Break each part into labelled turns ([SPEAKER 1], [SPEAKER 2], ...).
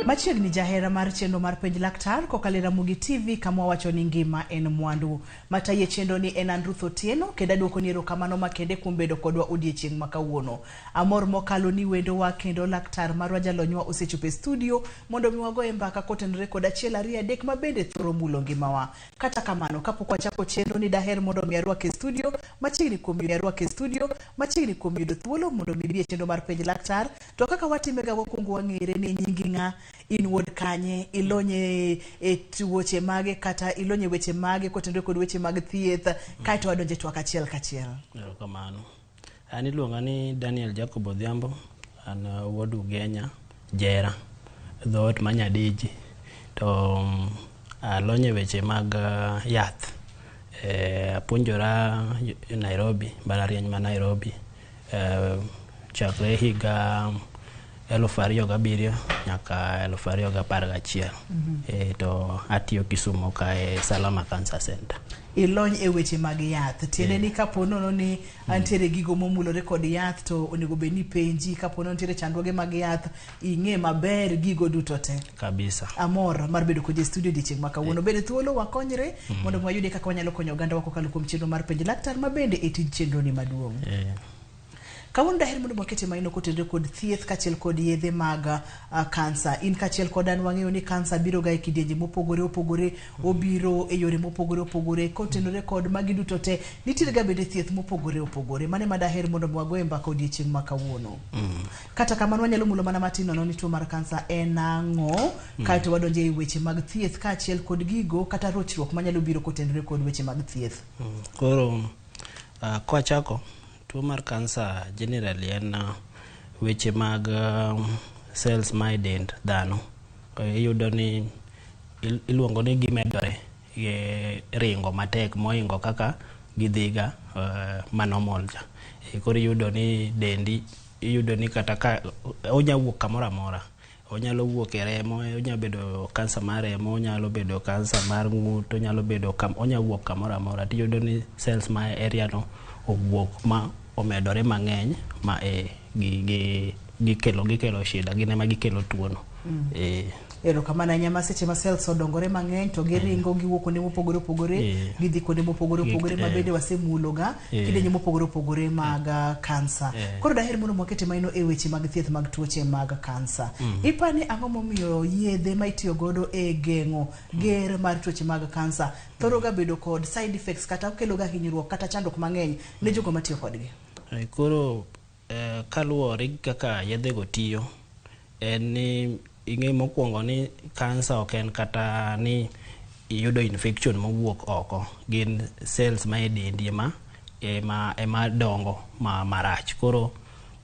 [SPEAKER 1] Machiegni jahera mar chenro mar Penj Laktar kokalo e Ramogi TV kama wawacho ni ngima en mwandu. Matayi e chenro ni en an Ruth Otieno kendo aduokoni erokamano makende kuom bedo kodwa odiechieng' ma kawuono. Amor mokalo ni wendowa kendo laktar marwa jalonywa osechopo e studio mondo mi wagoye mbaka kotenore kod achiel ariyo adek ma bende thoro mulo ngimawa. Kata kamano, kapok wachako chenro ni daher mondo mi arwak e studio machiegni kuom arwak e studio machiegni kuom yudo thuolo mondo mi ibi e chenro mar Penj Laktar. To kaka watimega wakwongo wang'ere ni nyingi ng'a, in wuod kanye, ilony e tuoche mage kata ilony e weche mage kotenore kod weche mag thieth, kaeto wadonjo e twak achiel kachiel.
[SPEAKER 2] Erokamano. An iluonga ni Daniel Jacob Odhiambo, an wuod Ugenya, Jera, dhoot ma Nyadiji. To alony e weche mag yath. Apuonjora Nairobi, mbalariany ma Nairobi. Chakre higa 2007 nyaka 2011. To atiyo Kisumo kae Salama Cancer Center.
[SPEAKER 1] Ilony e weche mag yath. Tiende ni kapo nono ni antiere gigo momulore kod yath to onego bed ni penji, kapo nono nitiere chandruoge mag yath, ing'e maber gigo duto te.
[SPEAKER 2] Kabisa.
[SPEAKER 1] Amor mar bedo kodi e studio odiechieng' ma kawuono. Bende thuolo wakonyre mondo wayude kaka wanyalo konyo ogandawa kokalo kuom chenro mar Penj Laktar ma bende e tij chenro ni maduong'. Kawuono daher mondo wakete maino kotenore kod thieth kaachiel kod yedhe mag kansa. In kaachiel kod an wang'eyo ni kansa biro ga e kidienje mopogore opogore, obiro e yore mopogore opogore. Kotenore kod magi duto te, nitiere ga bende thieth mopogore opogore. Mano ema daher mondo wagoye mbaka odiechieng' ma kawuono. Kata kamano wanyalo mulo mana matin nono ni tuo mar kansa en ang'o, kaeto wadonjo e weche mag thieth kaachiel kod gigo kata rochruok manyalo biro kotenore kod weche mag thieth.
[SPEAKER 2] Koro kwachako, tuo mar kansa generally en weche mag cells ma e dend dhano. Iyudo ni iluongo ni gimedore ringo matek mohingo kaka gidhiga ma normal cha. Koro iyudo ni dendi, iyudo ni kata ka onya wuok kamoro amora. Onyalo wuok e remo, onyalo bedo kansa mar remo, onyalo bedo kansa mar ng'ut, onyalo bedo onya wuok kamoro amora. Tiyudo ni cells ma e area no owuok ma omedore mang'eny ma gikelo shida, gin ema gikelo tuo no.
[SPEAKER 1] Erokamano ahinya. Ma seche ma cells odongore mang'eny to giringo giwuok kuonde mopogore opogore, gidhi kuonde mopogore opogore ma bende wasemuloga kidienje mopogore opogore mag kansa. Koro daher mondo wakete maino e weche mag thieth mag tuoche mag kansa. Ipani ang'o momiyo yedhe ma itiyo godo e geng'o ger mar tuoche mag kansa thoro ga bedo kod side effects kata kelo ga hinyruok kata chandruok mang'eny ne jogo matiyo kodgi?
[SPEAKER 2] Koro kaluwore gi kaka yedhego tiyo, en ni ing'e mokwongo ni kansa ok en kata ni iyudo infection mowuok oko, gin cells ma e dendi ema dongo marach. Koro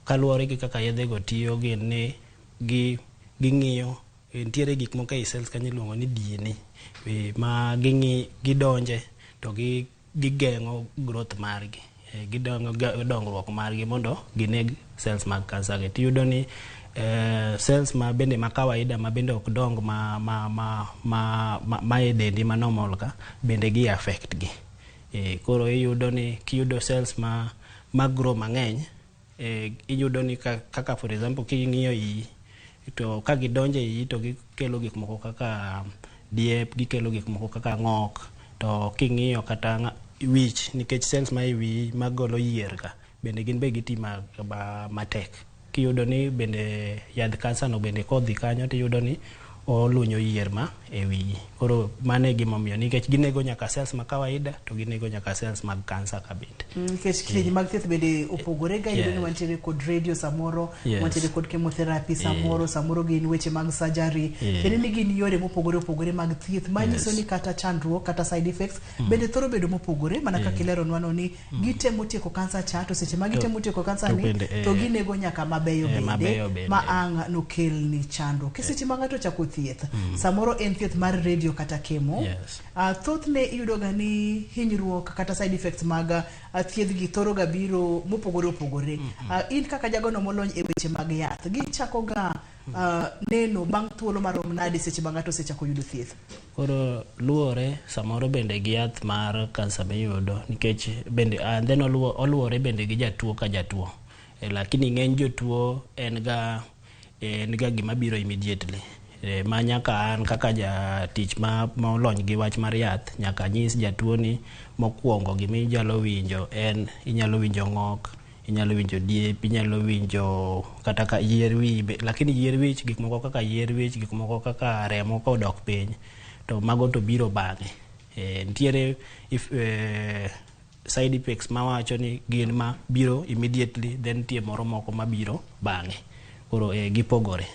[SPEAKER 2] kaluwore gi kaka yedhego tiyo, gin ni ging'iyo nitiere gik moko ei cells kanyo iluongo ni DNA ma gidonje to gigeng'o growth margi, gidongo dongruok margi mondo gineg cells mag kansa gi. Tiyudo ni cells ma bende ma kawaida ma bende ok dong ma e dendi ma normal ka bende gi affect gi. Koro iyudo ni kiyudo cells ma grow mang'eny, iyudo ni kaka for example king'iyo iyi to ka gidonjo e iyi to gikelo gik moko kaka diep, gikelo gik moko kaka ng'ok. To king'iyo kata wich, nikech cells ma e wiyi magolo yier ka bende gin be giti matek. Kiyudo ni bende yadh kansa no bende kodhi kanyo tiyudo ni olunyo yier ma e wiyi. Koro mano e gimomiyo, nikech ginego nyaka cells ma kawaida to ginego nyaka cells mag kansa ka bende.
[SPEAKER 1] Nikech kidienje mag thieth bende opogore ga, iyudo ni wantiere kod radio samoro, wantiere kod chemotherapy samoro, samoro gin weche mag surgery. Tiende ni gin yore mopogore opogore mag thieth manyiso ni kata chandruok kata side effects bende thoro bedo mopogore, mana kaka ileronwa no ni gitemo tieko kansa cha, to seche ma gitemo tieko kansa ni to ginego nyaka mabeyo bende ma ang' nokelni chandruok. Seche ma ng'ato ochako thieth, samoro en thieth mar radio kata chemo, thothne iyudo ga ni hinyruok kata side effects mag thiedh gi thoro ga biro mopogore opogore. In kaka jagono molony e weche mag yath, gichako ga neno bang' thuolo marom nade seche ma ng'ato osechako yudo thieth?
[SPEAKER 2] Koro luwore samoro bende gi yath mar kansa miyudo, nikech bende and then oluwore bende gi jatuo ka jatuo. Lakini ng'eny jotuo en ga gima biro immediately. Ma nyaka an kaka jatich ma olony gi wach mar yath, nyaka anyis jatuo ni mokwongo gima inyalo winjo en inyalo winjo ng'ok, inyalo winjo diep, inyalo winjo kata ka yier wich, lakini yier wich, gik moko kaka yier wich, gik moko kaka remo kodok piny, to mago to biro bang'e. Nitiere side effects mawacho ni gin ma biro immediately, then nitie moro moko mabiro bang'e. Koro gipogore.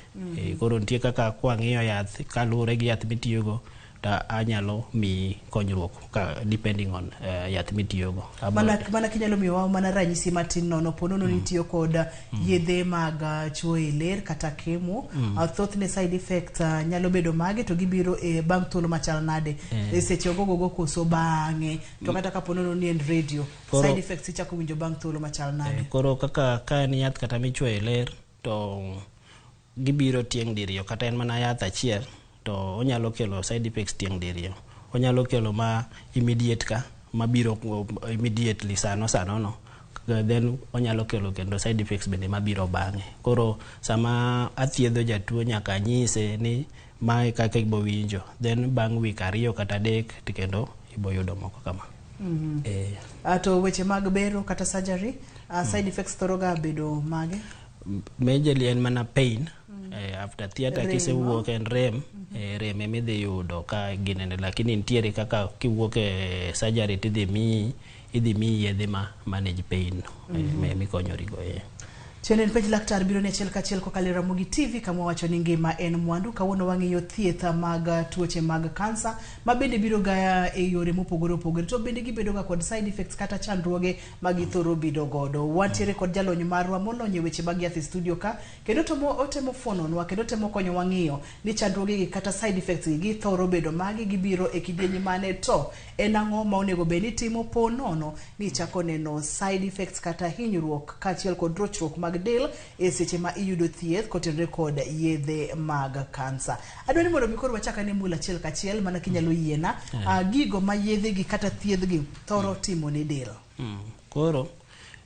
[SPEAKER 2] Koro nitie kaka kwang'iyo yath, kaluwore gi yath mitiyogo, to anyalo miyi konyruok ka depending on yath mitiyogo.
[SPEAKER 1] Mana kinyalo miyowa mana ranyisi matin nono, po nono nitiyo kod yedhe mag chuoyo e ler kata chemo, thothne side effects nyalo bedo mage, to gibiro e bang' thuolo machal nade? E seche ogogogo koso bang'e? To kata kapo nono ni en radio, side effects ichako winjo bang' thuolo machal nade?
[SPEAKER 2] Koro kaka ka en yath kata michuoyo e ler, to gibiro tieng' diriyo, kata en mana yath achiel, to onyalo kelo side effects tieng' diriyo. Onyalo kelo ma immediate ka, mabiro immediately sano sano no, then onyalo kelo kendo side effects bende mabiro bang'e. Koro sama athiedho jatuo, nyaka anyise ni mae kaka ibo winjo, then bang' week 2 kata 3 to kendo ibo yudo moko kama.
[SPEAKER 1] To weche mag bero kata surgery, side effects thoro ga bedo mage?
[SPEAKER 2] Majorly en mana pain. After theatre kisewuok en rem, rem emidhi yudo ka ginene, lakini nitiere kaka kiwuok e surgery tidhi miyi, idhi miyi yedhe ma manage pain no, mikonyorigo.
[SPEAKER 1] Chien en penj laktar biro ni achiel kachiel kokalo e Ramogi TV, kama wacho ni ngima en mwandu. Kawuono wang'iyo thieth mag tuoche mag kansa ma bende biro ga e yore mopogore opogore, to bende gibedo ga kod side effects kata chandruoge ma githoro bedo godo. Wantiere kod jalony marwa molony e weche mag yath e studio ka, kendo otemo fuononwa kendo temo konyowa ng'iyo ni chandruoge gi kata side effects gi githoro bedo mage, gibiro e kidieny mane, to en ang'o ma onego bed ni timo po nono ni ichako neno side effects kata hinyruok kaachiel kod rochruok mag del e seche ma iyudo thieth kotenore kod yedhe mag kansa. Adwa ni mondo mi koro wachak ane mulo achiel kachiel, mana kinyalo yiena, gigo ma yedhe gi kata thiedh gi thoro timo ne del.
[SPEAKER 2] Koro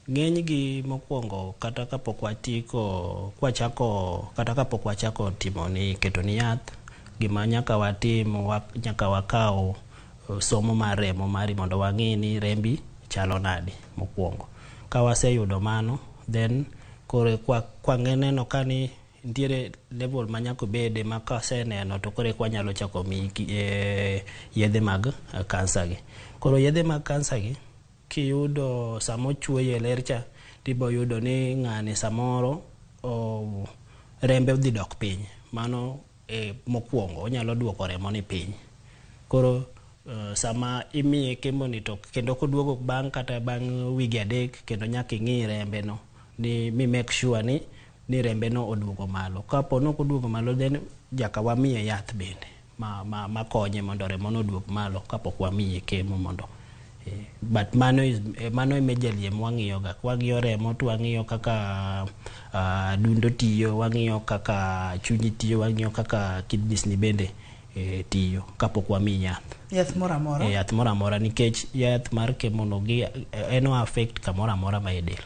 [SPEAKER 2] ng'eny gi mokwongo, kata kapok watieko kwachako, kata kapok wachako timo ni keto ni yath, gima nyaka watim, nyaka wakaw somo mar remo mari mondo wang'i ni rembi chalo nade mokwongo. Ka waseyudo mano, then koro kwa neno ka ni nitiere level ma nyaka obede, ma kaseneno to koro eka wanyalo chako miyi yedhe mag kansa gi. Koro yedhe mag kansa gi kiyudo sama ochuoyi e ler cha, tibo yudo ni ng'ani samoro rembe dhi dok piny. Mano mokwongo onyalo duoko remo ni piny. Koro sama imiye chemo ni, to kendo koduogo bang' kata bang' wige 3, kendo nyaka ing'i rembe no ni mi make sure ni rembe no oduogo malo. Kapo ni ok oduogo malo, then nyaka wamiye yath bende ma konye mondo remo no oduog malo kapok wamiye chemo mondo but mano e majorly ema wang'iyo ga. Wang'iyo remo, to wang'iyo kaka dundo tiyo, wang'iyo kaka chunyi tiyo, wang'iyo kaka kidneys ni bende tiyo kapok wamiyi yath.
[SPEAKER 1] Yath moro amora.
[SPEAKER 2] Yath moro amora, nikech yath mar chemo no gi en o affect kamoro amora ma e del.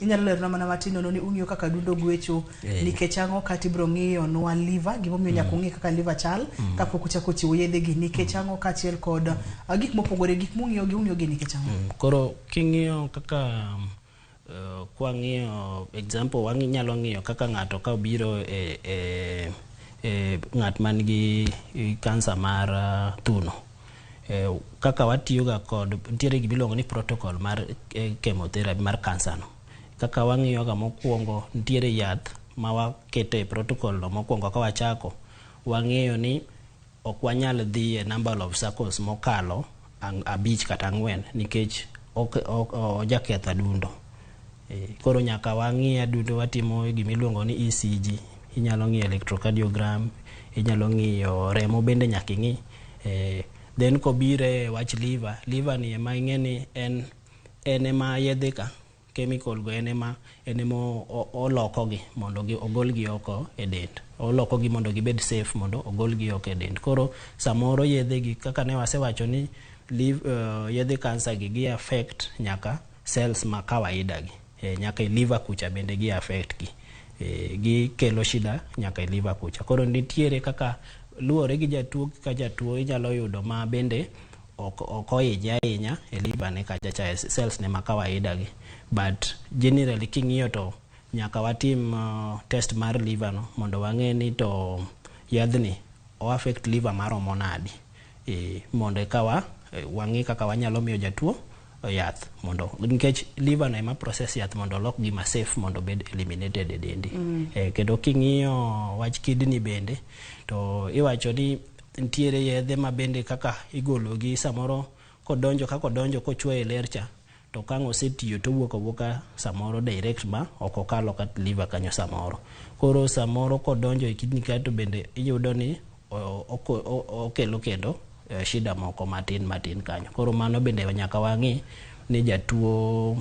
[SPEAKER 1] Inyalo lerona mana matin nono ni ung'iyo kaka dundo gwecho, nikech ang'o, kata ibiro ng'iyo nwa liver, gimomiyo nyaka ung'i kaka liver chal kapok uchako chiwo yedhe gi, nikech ang'o, kaachiel kod gik mopogore, gik mung'iyo gi ung'iyo gi nikech ang'o?
[SPEAKER 2] Koro king'iyo kaka kwang'iyo example, wanyalo ng'iyo kaka ng'ato ka obiro e ng'at man gi kansa mar thuno. Kaka watiyo ga kod, nitiere gima iluongo ni protocol mar chemotherapy mar kansa no. Kaka wang'iyo ga mokwongo, nitiere yath ma waketo e protocol no mokwongo. Ka wachako, wang'iyo ni ok wanyal dhi e number of cycles mokalo 5 kata 4, nikech ok ojaketho adundo. Koro nyaka wang'i adundo, watimo gima iluongo ni ECG, inyalo ng'iyo electrocardiogram, inyalo ng'iyo remo bende nyaka ing'i. Then kobiro e wach liver, liver ni ema ing'e ni en ema yedhe ka chemical go en ema olokogi mondo ogolgi oko e dend. Olokogi mondo gibed safe mondo ogolgi oko e dend. Koro samoro yedhe gi, kaka ne wasewacho ni yedhe kansa gi affect nyaka cells ma kawaida gi. Nyaka e liver kucha bende gi affect gi. Gikelo shida nyaka e liver kucha. Koro nitiere kaka luwore gi jatuo ka jatuo inyalo yudo ma bende ok ohinye ahinya e liver ne kacha cha, cells ne ma kawaida gi. But generally king'iyo to nyaka watim test mar liver no mondo wang'e ni to yadhni o affect liver maromo nadi, mondo eka wang'i kaka wanyalo miyo jatuo yath, mondo nikech liver no ema process yath mondo olok gima safe mondo obed eliminated e dendi. Kendo king'iyo wach kidney bende to iwacho ni nitiere yedhe ma bende kaka igologi samoro kodonjo, kaka odonjo kochwoyo e ler cha, to ka ang' osetiyo towuok awuoka samoro direct ma ok okalo kata liver kanyo samoro. Koro samoro kodonjo e kidney kae to bende iyudo ni okelo kendo shida moko matin matin kanyo. Koro mano bende nyaka wang'i ni jatuo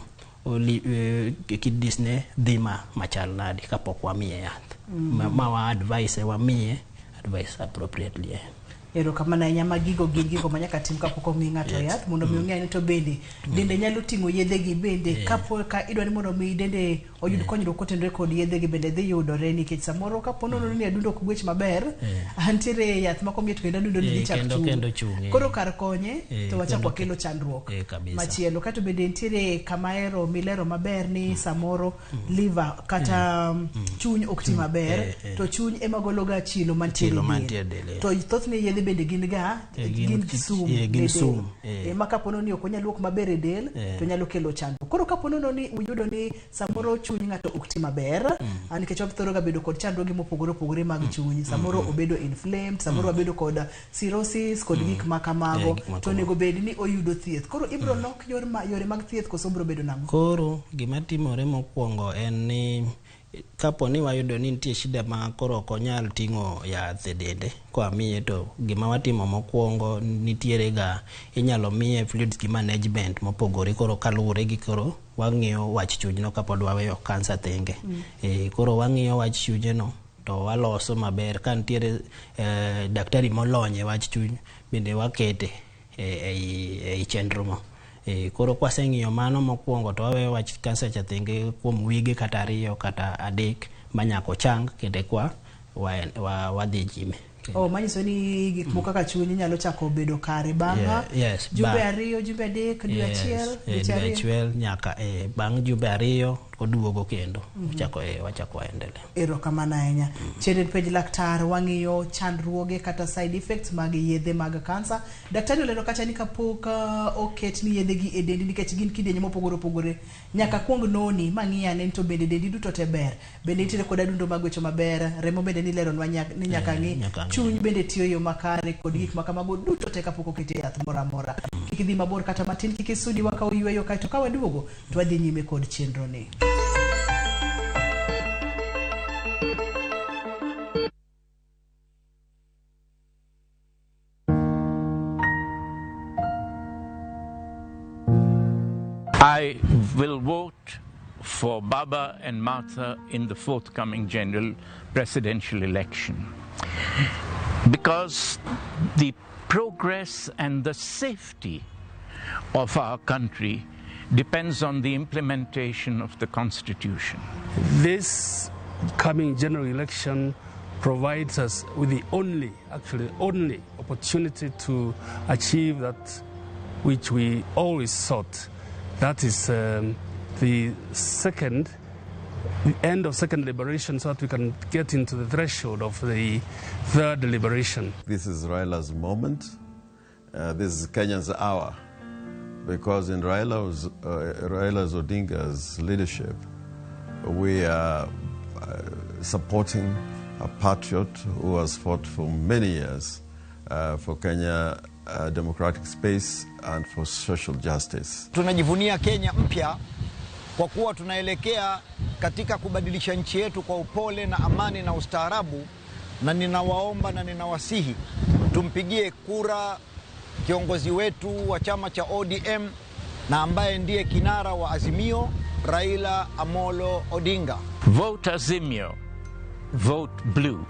[SPEAKER 2] kidneys ne dhi machal nadi kapok wamiye yath. Ma wa advise, wamiye advice appropriately.
[SPEAKER 1] Erokamano ahinya. Ma gigo gin gigo ma nyaka tim kapok omi ng'ato yath mondo mi ong'e ni to bende dende nyalo ting'o yedhegi bende kapo ka idwa ni mondo mi dende oyud konyruok kotenore kod yedhegi bende dhi yudore, nikech samoro kapo nono ni adundo ok gwech maber, antiere yath ma komiye to kendo adundo ni dhi chak
[SPEAKER 2] chung. Kendo chung.
[SPEAKER 1] Koro kar konye to wachak wakelo chandruok machielo. Kato bende nitiere kama ero milero maber ni samoro liver kata chuny ok ti maber, to chuny ema golo ga chilo mantiere e del, to thothne yedhe bende gin ga gin sum,
[SPEAKER 2] gin sum.
[SPEAKER 1] Ma kapo ni ok onyal wuok maber e del to nyalo kelo chandruok. Koro kapo ni uyudo ni samoro chuny ng'ato ok ti maber, nikech wathoro ga bedo kod chandruoge mopogore opogore mag chuny, samoro obedo inflamed, samoro wabedo kod cirrhosis kod gik ma kamago, to onego bed ni oyudo thieth. Koro ibro lok yor ma, yore mag thieth koso bro bedo nang'o?
[SPEAKER 2] Koro gima timore mokwongo en ni kapo ni wayudo ni nitie shida ma koro ok onyal ting'o yath e dende koa miye, to gima watimo mokwongo nitiere ga inyalo miye fluids gi management mopogore. Koro kaluwore gi koro wang'iyo wach chunyno kapod waweyo kansa thenge. Koro wang'iyo wach chunyeno to waloso maber. Ka nitiere daktari molony e wach chuny bende wakete ei chenro no. Koro kwaseng'iyo mano mokwongo to waweyo wach kansa cha thenge kuom wige kata 2 kata 3 manyaka ochang kendo kwa wadhi nyime.
[SPEAKER 1] Manyiso ni gik moko kaka chuny nyalo chako bedo kare bang' jumbe 2, jumbe 3, dwe achiel, dweche 2
[SPEAKER 2] achiel nyaka bang' jumbe 2 oduogo kendo ochako wachako waendelea.
[SPEAKER 1] Erokamano ahinya. Chenro penj laktar wang'iyo chandruoge kata side effects mag yedhe mag kansa. Daktari olero kacha ni kapok oket ni yedhe gi e dendi, nikech gin kidienje mopogore opogore, nyaka kuong noni mang'i ane to bende dendi duto te ber, bende nitiere kod adundo magwecho maber, remo bende nileronwa ni nyaka ng'i, chuny bende tiyo e yo makare kod gik makamago duto te kapok okete yath moro amora. Kik idhi mabor kata matin, kik isudi wakaw yweyo, kaeto ka waduogo to wadhi nyime kod chenro ni.
[SPEAKER 3] I will vote for Baba and Martha in the forthcoming general presidential election because the progress and the safety of our country depends on the implementation of the Constitution.
[SPEAKER 4] This coming general election provides us with the only opportunity to achieve that which we always sought. That is the end of second liberation, so that we can get into the threshold of the third liberation.
[SPEAKER 5] This is Raila's moment. This is Kenya's hour, because in Raila's Odinga's leadership, we are supporting a patriot who has fought for many years for Kenya democratic space and for social justice.
[SPEAKER 6] Tunajivunia Kenya mpya kwa kuwa tunaelekea katika kubadilisha nchi yetu kwa upole na amani na ustaarabu, na ninawaomba na ninawasihi tumpigie kura kiongozi wetu wa chama cha ODM na ambaye ndiye kinara wa Azimio, Raila Amolo Odinga.
[SPEAKER 3] Vote Azimio. Vote blue.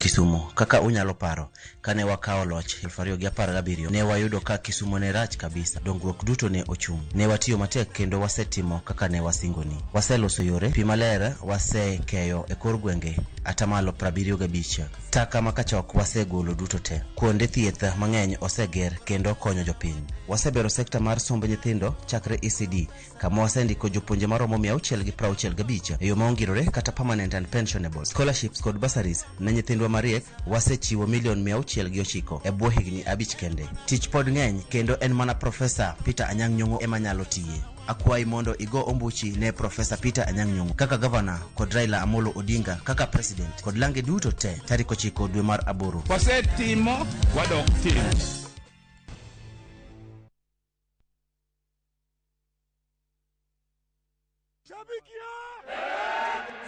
[SPEAKER 7] Kisumu kaka unyalo paro kane wakawo loch 2017 ne wayudo ka Kisumu ne rach kabisa, dongruok duto ne ochung'. Ne watiyo matek kendo wasetimo kaka ne wasingoni. Waseloso yore, pi maler wasekeyo e kor gwenge atamalo 75. Taka makachok wasegolo duto te. Kuonde thieth mang'eny oseger kendo konyo jopiny. Wasebero sekta mar somb nyithindo chakre ECD kama wasendiko jopuonje maromo 665 e yo ma ongirore kata permanent and pensionable. Scholarships kod bursaries ne nyithindwa mariek wasechiwo milion 609 e bwo higni 5 kende. Tich pod ng'eny kendo en mana Profesa Peter Anyang' Nyong'o ema nyalo tiye. Akwayi mondo igo ombuchi ne Profesa Peter Anyang' Nyong'o kaka gavana kod Raila Amolo Odinga kaka president kod lange duto te tarik 9 dwe mar 8.
[SPEAKER 8] Wasetimo, wadok timo.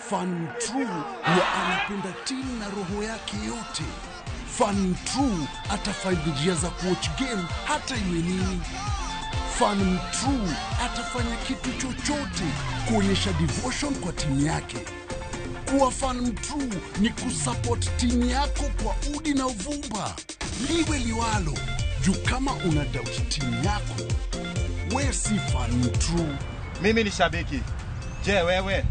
[SPEAKER 9] Fan True huwa anapenda timu na roho yake yote. Fan True atafind njia za kuwatch game hata iwe nini. Fan True atafanya kitu chochote kuonyesha devotion kwa timu yake. Kuwa fan true ni kusupport timu yako kwa udi na uvumba, liwe liwalo. Juu kama una doubt timu yako, we si fan true.
[SPEAKER 10] Mimi ni shabiki. Je, wewe?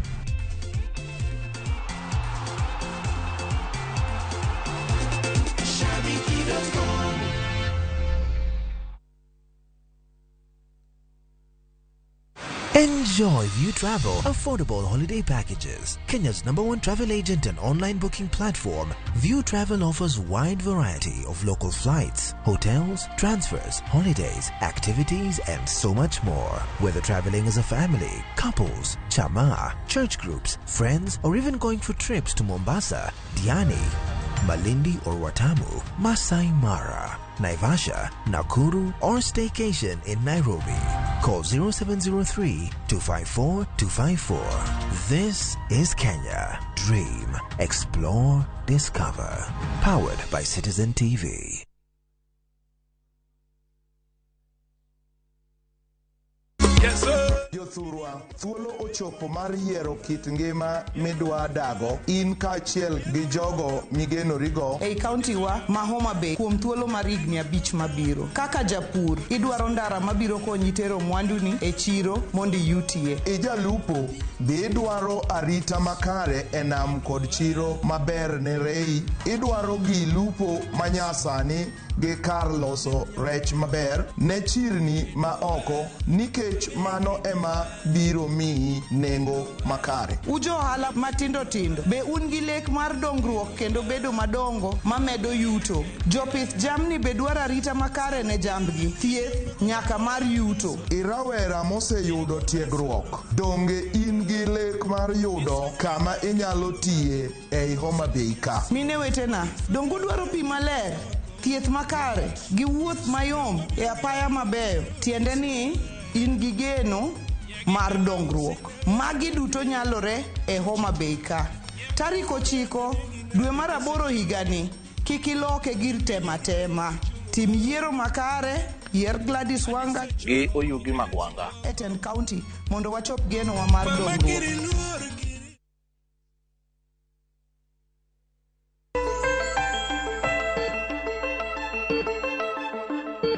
[SPEAKER 11] Enjoy View Travel affordable holiday packages. Kenya's #1 travel agent and online booking platform, View Travel offers wide variety of local flights, hotels, transfers, holidays, activities, and so much more. Whether traveling as a family, couples, chama, church groups, friends, or even going for trips to Mombasa, Diani, Malindi or Watamu, Masai Mara, Naivasha, Nakuru, or staycation in Nairobi. Call 0703 254 254. This is Kenya. Dream, explore, discover. Powered by Citizen TV.
[SPEAKER 8] Yes, sir.
[SPEAKER 12] Jothurwa, thuolo ochopo mar yiero kit ngima midwa dago in kaachiel gi jogo migenorigo
[SPEAKER 13] ei kaunti wa ma Homa Bay kuom thuolo mar higni 5 mabiro. Kaka japur, idwaro ndara mabiro konyi tero mwanduni e chiro mondo iyutie.
[SPEAKER 12] Ijalupo be idwaro arita makare e nam kod chiro maber ne rei. Idwaro gi lupo manyasani gi kar loso rech maber ne chirni ma oko, nikech mano ema biro miyi nengo makare.
[SPEAKER 13] Ujo ohala matindo tindo, be un gi lek mar dongruok kendo bedo madongo mamedo yuto? Jopith jamni be dwaro arita makare ne jambgi, thieth nyaka mar yuto.
[SPEAKER 12] Irawera moseyudo tiegruok, donge in gi lek mar yudo kama inyalo tiye ei Homa Bay ka?
[SPEAKER 13] Mine wetena, donge udwaro pi maler, thieth makare gi wuoth mayom e apaya mabeyo? Tiende ni in gi geno mar dongruok. Magi duto nyalore e Homa Bay ka. Tarik 9 dwe mar 8 higani, kik iloke gir tema tema. Tim yiero makare, yier Gladys Wanga
[SPEAKER 14] gi Oyugi Magwanga
[SPEAKER 13] e tend county mondo wachop genowa mar dongruok.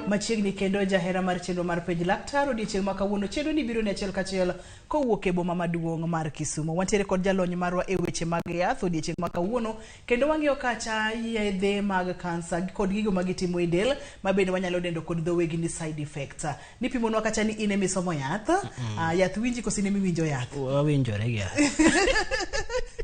[SPEAKER 1] Machiegni kendo jahera mar chenro mar Penj Laktar odiechieng' ma kawuono. Chenro ni biro ni achiel kachiel kowuok e boma maduong' mar Kisumu. Wantiere kod jalony marwa e weche mag yath odiechieng' ma kawuono kendo wang'iyo kacha yedhe mag kansa kod gigo ma gitimo e del ma bende wanyalo dendo kod dho wegi ni side effects. Nipimonwa kacha ni in emisomo yath. Yath winji koso in emiwinjo yath?
[SPEAKER 2] Wawinjore gi yath.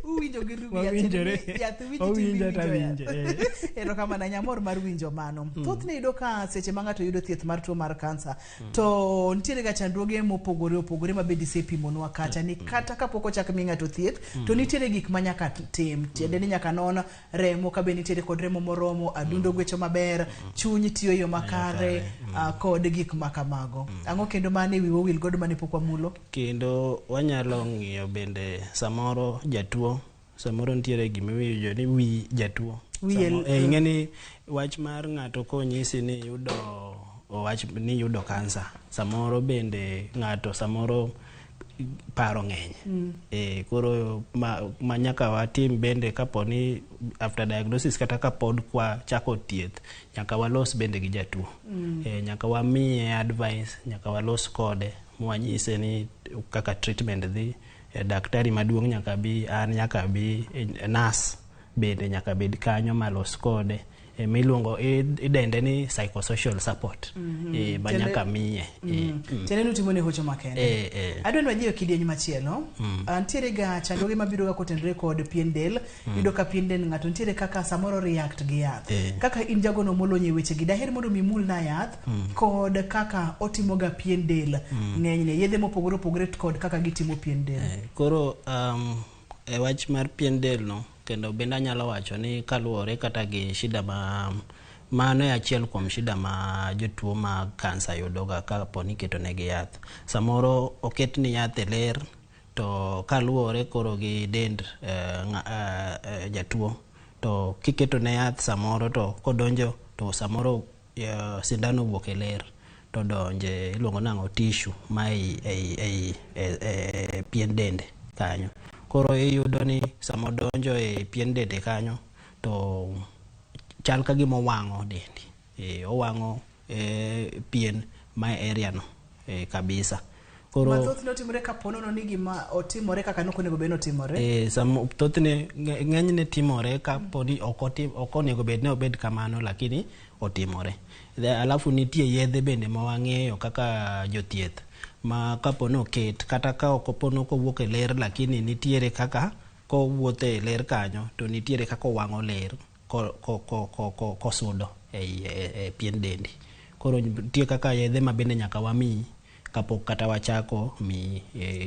[SPEAKER 1] Uwinjo gi rubi yath. Yath winji tiwinjo yath. Erokamano nyamor mar winjo mano. Thothne iyudo ka seche ma ng'ato yudo thieth mar tuo mar kansa to nitiere ga chandruoge mopogore opogore ma bende isepimonwa kacha ni kata kapok ochak mi ng'ato thieth to nitiere gik ma nyaka tim. Tiende ni nyaka non remo ka be nitiere kod remo moromo, adundo gwecho maber, chuny tiyo e yo makare, kod gik ma kamago. Ang'o kendo mane wiwa owil godo mane pok wamulo?
[SPEAKER 2] Kendo wanyalo ng'iyo bende samoro jatuo, samoro nitiere gimiwinjo ni wi jatuo. Ing'e ni wach mar ng'ato konyisi ni yudo owach ni yudo kansa, samoro bende ng'ato samoro paro ng'eny. Koro ma nyaka watim bende kapo ni after diagnosis kata kapod kwa chako thieth, nyaka walos bende gi jatuo. Nyaka wamiye advice, nyaka walos kode mwanyise ni kaka treatment dhi. Daktari maduong' nyaka bi, an nyaka bi, nurse bende nyaka bed kanyo malos kode. Miluongo idende ni psychosocial support. Ma nyaka miye.
[SPEAKER 1] Tiende ni utimo ne hocho makende. Adwa ni wadhi e kidieny machielo. Nitiere ga chandruoge mabiro ga kotenore kod pien del. Iyudo ka pien del ng'ato nitiere kaka samoro react gi yath. Kaka in jagono molony e weche gi, daher mondo mi imulna yath kod kaka otimo ga pien del. Ng'enyne yedhe mopogore opogore kod kaka gitimo pien del.
[SPEAKER 2] Koro e wach mar pien del no, kendo bende anyalo wacho ni kaluwore kata gi shida ma mano e achiel kuom shida ma jotuo mag kansa yudoga kapo ni iketo negi yath. Samoro oketni yath e ler, to kaluwore koro gi dend jatuo, to kiketo ne yath samoro to kodonjo to samoro sindan owuok e ler to donje iluongo nang'o tissue ma ei pien dende kanyo. Koro iyudo ni sama odonjo e pien dende kanyo to chal ka gima owang'o dendi. Owang'o pien ma e area no kabisa. Koro
[SPEAKER 1] mathoth ne otimore kapo nono ni gima otimore kaka nok onego bed ni otimore.
[SPEAKER 2] Thothne ng'enyne timore kapo ni ok onego bed ni obed kamano, lakini otimore. Alafu nitie yedhe bende ma wang'eyo kaka jothieth ma kapo ni oket kata ka ok opo ni ok owuok e ler, lakini nitiere kaka kowuotho e ler kanyo to nitiere kaka owang'o ler kosudo e pien dendi. Koro nitie kaka yedhe ma bende nyaka wamiyi kapok kata wachako mi.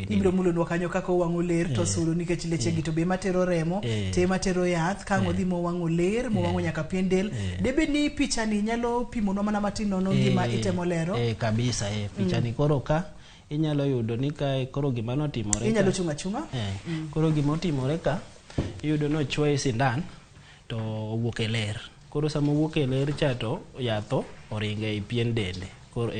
[SPEAKER 1] Ibiro mulonwa kanyo kaka owang'o ler to sudo, nikech leche gi to be matero remo to ema tero yath ka ang' odhi mowang'o ler mowang'o nyaka pien del. Debed ni picha ni nyalo pimonwa mana matin nono gima itemo lero.
[SPEAKER 2] Kabisa picha ni koro ka inyalo yudo ni kae koro gima notimore.
[SPEAKER 1] Inyalo chung' achung'a.
[SPEAKER 2] Koro gima otimore ka iyudo ni ochwoye sindan to owuok e ler. Koro sama owuok e ler cha to yath oringo e pien dende. Koro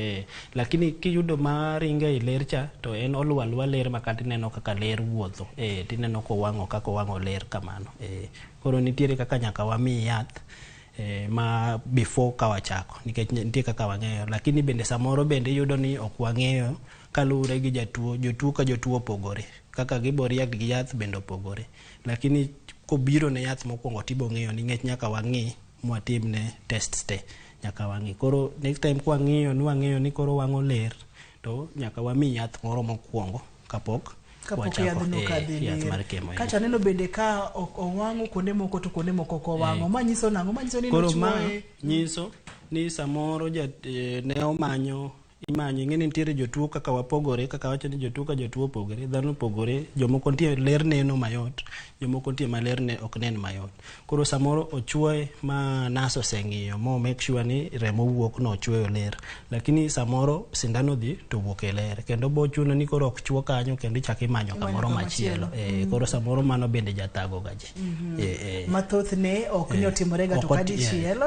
[SPEAKER 2] lakini kiyudo ma ringo e ler cha to en oluwo aluwa ler ma kata ineno kaka ler wuotho. Tineno kowang'o kaka owang'o ler kamano. Koro nitiere kaka nyaka wami yath ma before ka wachako, nikech nitie kaka wang'eyo, lakini bende samoro bende iyudo ni ok wang'eyo kaluwore gi jatuo. Jotuo ka jotuo opogore, kaka gibo react gi yath bende opogore, lakini kobiro ne yath mokwongo tibo ng'eyo ni ng'ech nyaka wang'i mwatimne tests te, nyaka wang'i. Koro next time kwang'iyo ni wang'eyo ni koro wang'o ler to nyaka wami yath moro mokwongo kapok
[SPEAKER 1] yadhno kadhi ler. Kacha neno bende ka owang'o kuonde moko to kuonde moko ok owang'o. Ma nyiso nang'o? Ma nyiso ni
[SPEAKER 2] koro ma nyiso ni samoro ne omanyo imanyo. Ing'e ni nitiere jotuo kaka wapogore, kaka wacho ni jotuo ka jotuo opogore, dhano opogore, jomoko nitie ler neno mayot, jomoko nitie ma ler ne ok nen mayot. Koro samoro ochwoye ma nas oseng'iyo mo make sure ni remo wuok no ochwoyo ler, lakini samoro sindano dhi to wuok e ler kendo bo chuno ni koro ok chwo kanyo kendo ichako imanyo kamoro machielo. Koro samoro mano bende jathago ga ji.
[SPEAKER 1] Mathothne ok ni otimore ga to kadichiel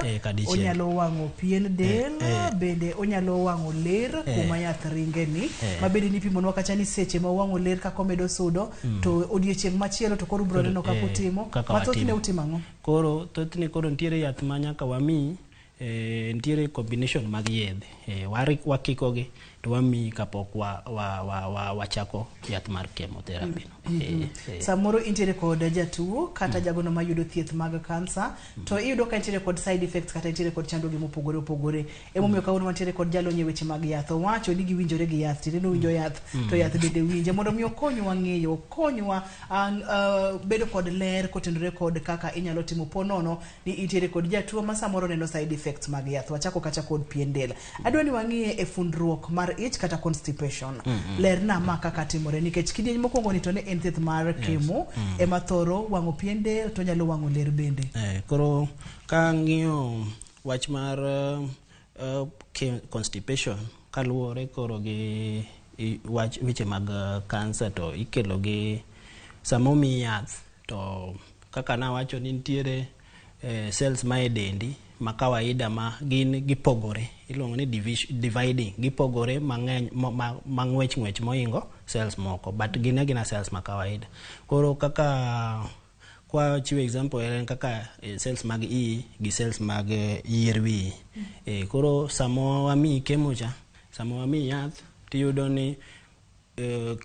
[SPEAKER 1] onyalo wang'o pien del, bende onyalo wang'o ler kuma yath ringe ni, ma bende nipimonwa kacha ni seche ma owang'o ler kaka omedo sudo to odiechieng' machielo to koro ubiro neno kaka utimo. Mathothne utimo ang'o?
[SPEAKER 2] Koro thothne koro nitiere yath ma nyaka wamiyi, nitiere combination mag yedhe, wakikogi to wamiyi kapok wachako yath mar chemotherapy no.
[SPEAKER 1] Samoro intiere kod jatuo kata jagono mayudo thieth mag kansa to iyudo ka intiere kod side effects kata intiere kod chandruoge mopogore opogore. Emomiyo kawuono wantiere kod jalony e weche mag yath, owacho ni giwinjore gi yath, tiende ni owinjo yath to yath bende winje, mondo mi okonywa ng'eyo, okonywa bedo kod ler kotenore kod kaka inyalo timo po nono ni intiere kod jatuo ma samoro neno side effects mag yath. Wachako kacha kod pien del. Adwa ni wang'iye e fundruok mar ich kata constipation. Lerna ma kaka timore, nikech kidieny mokwongo ni to ne en thieth mar chemo ema thoro wang'o pien del to nyalo wang'o ler bende.
[SPEAKER 2] Koro ka ng'iyo wach mar constipation kaluwore koro gi wach weche mag kansa to ikelo gi sama omiyi yath to kaka nawacho ni nitiere cells ma e dendi ma kawaida ma gin gipogore, iluongo ni dividing, gipogore mang'eny mang'wech ng'wech moingo cells moko, but gin agina cells ma kawaida. Koro kaka kwa chiwo example en kaka cells mag iyi gi cells mag yier wiyi. Koro sama wamiyi chemo cha, sama wamiyi yath, tiyudo ni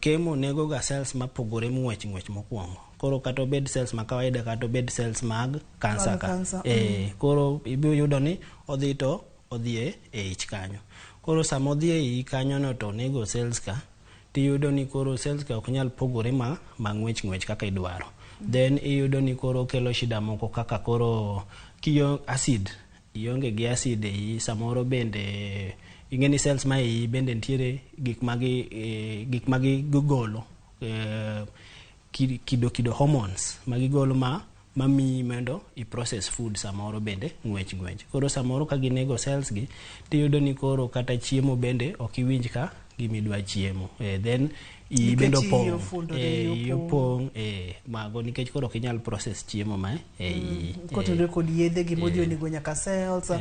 [SPEAKER 2] chemo nego ga cells mapogore ng'wech ng'wech mokwongo. Koro kata obed cells ma kawaida kata obed cells mag cancer ka. Koro ibiro yudo ni odhi to odhi e ich kanyo. Koro sama odhi e iyi kanyo no to onego cells ka, tiyudo ni koro cells ka ok nyal pogore ma ng'wech ng'wech kaka idwaro. Then iyudo ni koro kelo shida moko kaka koro kiyo acid, ionge gi acid e iyi, samoro bende ing'e ni cells ma iyi bende nitiere gik ma gigolo, kido hormones ma gigolo ma mamiyi mondo i process food samoro bende ng'wech ng'wech. Koro samoro ka ginego cells gi, tiyudo ni koro kata chiemo bende ok iwinj ka gimidwa chiemo. Then iyi bende opong', iyi opong', mago nikech koro ok inyal process chiemo ma e
[SPEAKER 1] Kotenore kod yedhe gi modhi onego nyaka cells,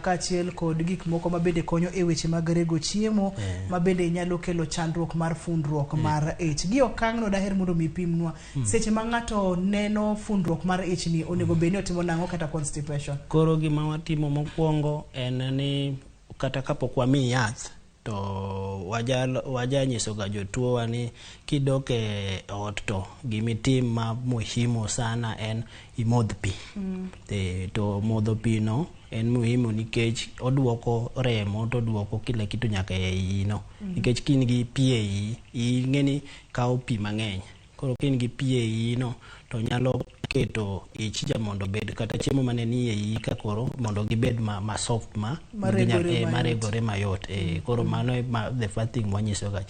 [SPEAKER 1] kaachiel kod gik moko ma bende konyo e weche mag rego chiemo, ma bende nyalo kelo chandruok mar fundruok mar ich. Gi okang' no daher mondo mi pimnwa. Seche ma ng'ato neno fundruok mar ich ni onego bed ni otimo nang'o kata constipation?
[SPEAKER 2] Koro gima watimo mokwongo en ni kata kapok wamiyi yath, to waja nyiso ga jotuo wa ni kidok e ot to gimitim ma muhimu sana en imodh pi. To modho pi no en muhimu nikech oduoko remo to oduoko kila kitu nyaka e iyi no. Nikech ka in gi pi e iyi, iyi ing'e ni kawo pi mang'eny. Koro ka in gi pi e iyi no to nyalo keto ich cha mondo obed kata chiemo mane ni e iyi ka koro mondo gibed ma soft ma maregore mayot. Koro mano e the first thing mwanyiso ga.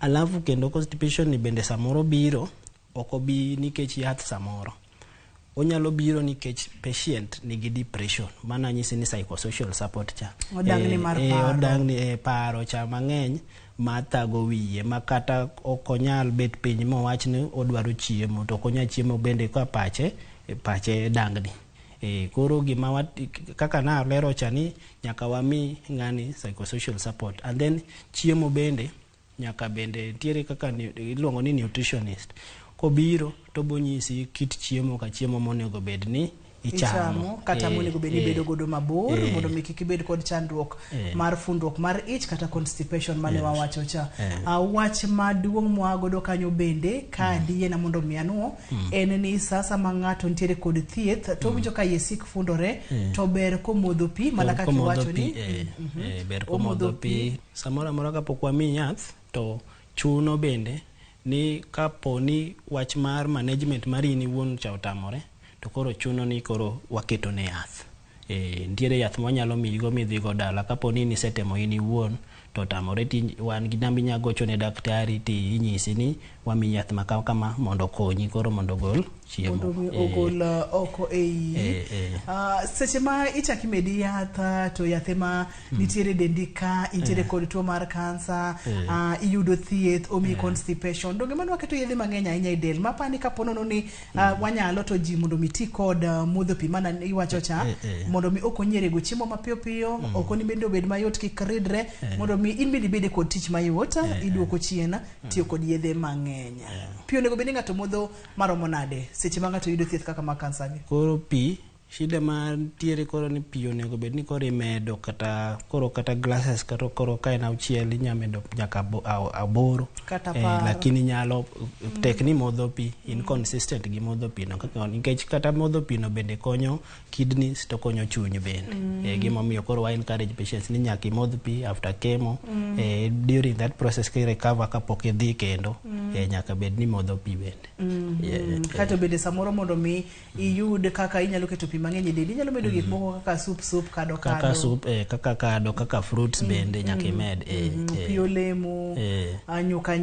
[SPEAKER 2] Alafu kendo constipation ni bende samoro biro, ok obi nikech yath samoro. Onyalo biro nikech patient nigi depression. Mano anyisi ni psychosocial support cha.
[SPEAKER 1] Odang'ni mar paro.
[SPEAKER 2] Odang'ni paro cha mang'eny mathago wiye ma kata ok onyal bet piny mowach ni odwaro chiemo to ok onyal chiemo bende ka pache dangni. Koro gima kaka nalero cha ni nyaka wami ng'ani psychosocial support. And then chiemo bende nyaka bende nitiere kaka iluongo ni nutritionist. Kobiro to bonyisi kit chiemo ka chiemo monego bed ni ichamo
[SPEAKER 1] kata monego bed ni bedo godo mabor mondo mi kik ibed kod chandruok mar fundruok mar ich kata constipation mane wawacho cha. Wach maduong' mwa godo kanyo bende ka diyiena mondo mi anuo en ni sasa ma ng'ato nitiere kod thieth to owinjo ka iye sik fundore to ber komodho pi mana kaka iwacho ni
[SPEAKER 2] ber komodho pi. Samoro amora kapok wamiyi yath to chuno bende ni kapo ni wach mar management mari in iwuon cha otamore to koro chuno ni koro waketo ne yath. Nitiere yath mwanyalo miyigo midhigo dala kapo ni nisetemo in iwuon to otamore ti wan gi namba inya gocho ne daktari ti inyisi ni wamiyi yath ma kama mondo okonyi koro mondo ogol chiemo.
[SPEAKER 1] Mondo mi ogol oko e iyi. Seche ma ichako imedi yath to yathe ma nitiere dendi ka intiere kod tuo mar kansa, iyudo thieth, omiyi constipation. Donge mano waketo yedhe mang'eny ahinya e del. Mapani kapo nono ni wanyalo to ji mondo mi ti kod modho pi mana iwacho cha mondo mi okonyi e rego chiemo mapiyo piyo, okonyi bende obed mayot kik ridre, mondo mi in bende ibede kod tich mayot, iduoko chien tiyo kod yedhe mang'eny. Pi onego bed ni ng'ato modho maromo nade seche ma ng'ato yudo thieth kaka mar kansa gi?
[SPEAKER 2] Koro pi shida mantiere koro ni pi onego bed ni koro imedo kata koro kata glasses kata koro ka en auchiel inya medo nyaka aboro
[SPEAKER 1] kata
[SPEAKER 2] lakini nyalo tek ni modho pi in consistent gi modho pi no kaka nikech kata modho pi no bende konyo kidneys to konyo chuny bende. Gimomiyo koro wa encourage patients ni nyaka imodh pi after chemo during that process ki recover kapok idhi kendo nyaka bed ni modho pi bende.
[SPEAKER 1] Kato bende samoro mondo mi iyud kaka inyalo keto pi mang'eny e dendi, inyalo medo gik moko kaka soup kado
[SPEAKER 2] kaka soup kaka kado kaka fruits bende nyaka imed
[SPEAKER 1] pi olemo, nyuka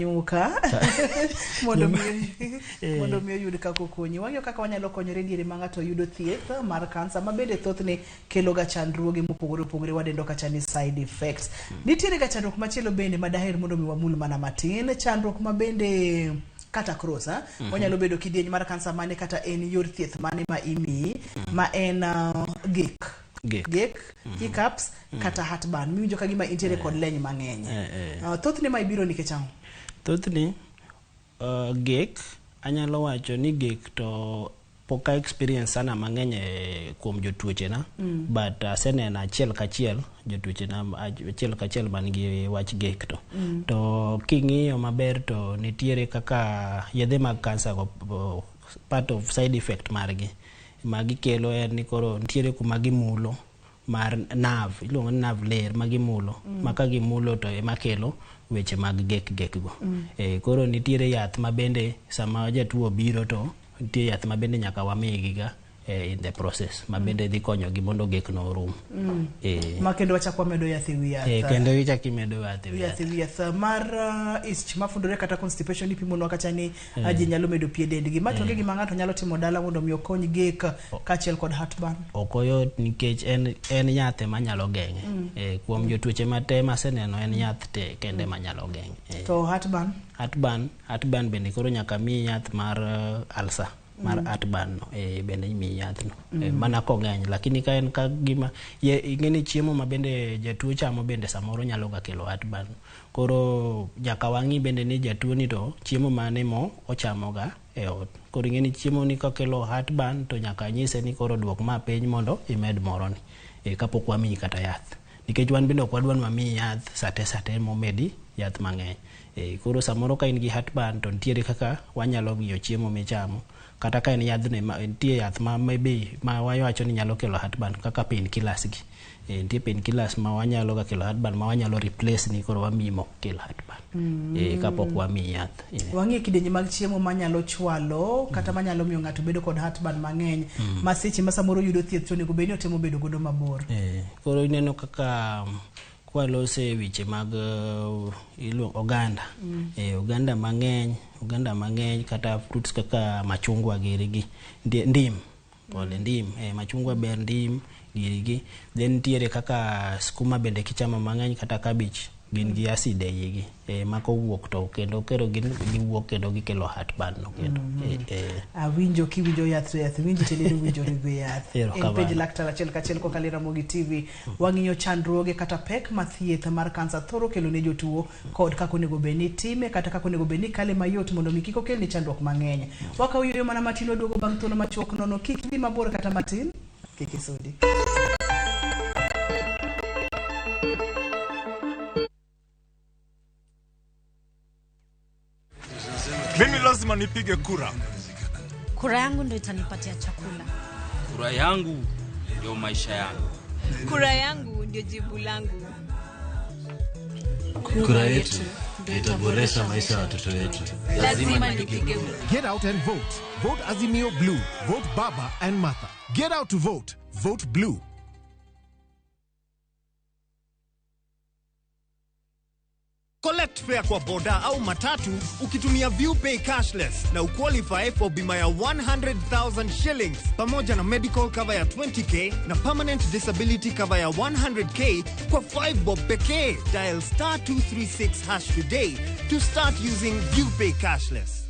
[SPEAKER 1] mondo mi oyud kaka okonyi. Wang'iyo kaka wanyalo konyore diere ma ng'ato yudo thieth mar kansa ma bende thothne kelo ga chandruoge mopogore opogore wadendo kacha ni side effects. Nitiere ga chandruok machielo bende ma daher mondo mi wamul mana matin, chandruok ma bende kata cross wanyalo bedo kidieny mar kansa mane kata en yor thieth mane ma imiyi ma en gik
[SPEAKER 2] Gek.
[SPEAKER 1] Gek, hiccups kata heartburn. Miwinjo ka gima intiere kod leny mang'eny. Thothne ma ibiro nikech ang'o?
[SPEAKER 2] Thothne gek anyalo wacho ni gek to pok a experience sana mang'eny kuom jotuochena. But aseneno achiel kachiel jotuochena achiel kachiel man gi wach gek to. To king'iyo maber to nitiere kaka yedhe mag kansa go part of side effect margi magikelo en ni koro nitiere kuma gimulo mar nerve, iluongo ni nerve ler ma gimulo. Ma ka gimulo to ema kelo weche mag gek gek go. Koro nitiere yath ma bende sama jatuo obiro to nitie yath ma bende nyaka wamigi ga in the process ma bende dhi konyogi mondo gek no orum.
[SPEAKER 1] Ma kendo wachak wamedo yath e wi yath.
[SPEAKER 2] Kendo ichak imedo yath e wi
[SPEAKER 1] yath. Yath e wi yath mar ich mafundore kata constipation ipimonwa kacha ni ji nyalo medo pi e dendgi. Ma to onge gima ng'ato nyalo timo dala mondo mi okony gek kaachiel kod heartburn.
[SPEAKER 2] Ok oyot nikech en yath ema nyalo geng'e. Kuom jotuoche mate maseneno en yath te kende manyalo geng'e.
[SPEAKER 1] To heartburn?
[SPEAKER 2] Heartburn bende koro nyaka miyi yath mar ulcer. Mar heartburn no bende imiyi yath no. Mana kong'eny, lakini ka en ka gima ing'e ni chiemo ma bende jatuo chamo bende samoro nyalo ga kelo heartburn. Koro nyaka wang'i bende ni jatuo ni to chiemo mane mo ochamo ga e ot. Koro ing'e ni chiemo ni kokelo heartburn to nyaka nyise ni koro duok ma piny mondo imed moro ni kapok wamiyi kata yath. Nikech wan bende ok wadwa ni wamiyi yath sate sate momedi yath mang'eny. Koro samoro ka in gi heartburn to nitiere kaka wanyalo ng'iyo chiemo michamo. Kata ka en yadhno nitie yath ma maybe ma wawacho ni nyalo kelo heartburn kaka painkillers gi. Nitie painkillers ma wanyalo ga kelo heartburn ma wanyalo replace ni koro wamiyi mok kel heartburn. Kapok wamiyi yath.
[SPEAKER 1] Wang'iyo kidienje mag chiemo manyalo chwalo kata manyalo miyo ng'ato bedo kod heartburn mang'eny. Ma seche ma samoro yudo thieth to onego bed ni otemo bedo godo mabor.
[SPEAKER 2] Koro ineno kaka kwalose weche mag oganda. Oganda mang'eny kata fruits kaka machungwa giri gi ndim. Pole ndim, machungwa ber ndim giri gi. Then nitiere kaka skuma bende kichamo mang'eny kata cabbage gin gi acid e igi. Ma kowuok to kendo kero gin giwuok kendo gikelo heartburn no kendo.
[SPEAKER 1] Awinjo kiwinjo yath to yath winji tiende ni winjori gi yath. En penj laktar achiel kachiel kokalo e Ramogi TV. Wang'iyo chandruoge kata pek ma thieth mar kansa thoro kelo ne jotuo kod kaka onego bed ni time kata kaka onego bed ni kale mayot mondo mi kik okelni chandruok mang'eny. Wakawo yueyo mana matin waduogo bang' thuolo machuok nono kik dhi mabor kata matin kik isudi.
[SPEAKER 8] Mimi lazima nipige kura.
[SPEAKER 14] Kura yangu ndio itanipatia chakula.
[SPEAKER 15] Kura yangu ndio maisha yangu.
[SPEAKER 16] Kura yangu ndio jibu langu.
[SPEAKER 17] Kura yetu ndio itaboresha maisha ya watoto wetu.
[SPEAKER 16] Lazima nipige kura.
[SPEAKER 18] Get out and vote. Vote Azimio Blue. Vote Baba and Martha. Get out to vote. Vote Blue.
[SPEAKER 19] Collect fare kwa boda au matatu ukitumia ViewPay cashless na uqualify for bima ya 100,000 shillings pamoja na medical cover ya 20k na permanent disability cover ya 100k kwa 5 bob pekee. Dial star 236 hash today to start using ViewPay cashless.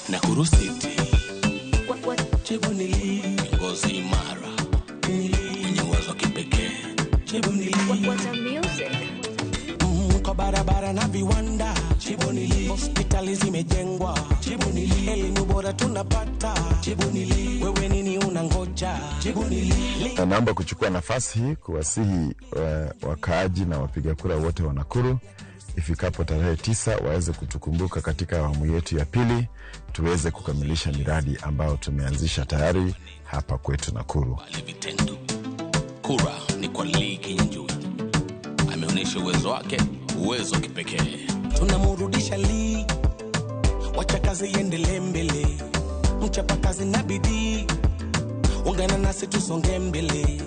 [SPEAKER 20] Nakuru City. Kiongozi imara mwenye uwezo wa kipekee.
[SPEAKER 21] Kwa barabara na viwanda, hospitali zimejengwa, elimu bora tunapata. Wewe nini unangoja?
[SPEAKER 22] Naomba kuchukua nafasi hii kuwasihi wakaaji na wapiga kura wote wa Nakuru ifikapo tarehe 9 waweze kutukumbuka katika awamu yetu ya pili, tuweze kukamilisha miradi ambayo tumeanzisha tayari hapa kwetu Nakuru.
[SPEAKER 20] Kura ni kwa Lee Kinyanjui. Ameonyesha uwezo wake, uwezo kipekee.
[SPEAKER 21] Tunamrudisha Lee, wacha kazi iendelee mbele, mchapa kazi na bidii, ungana nasi tusonge mbele.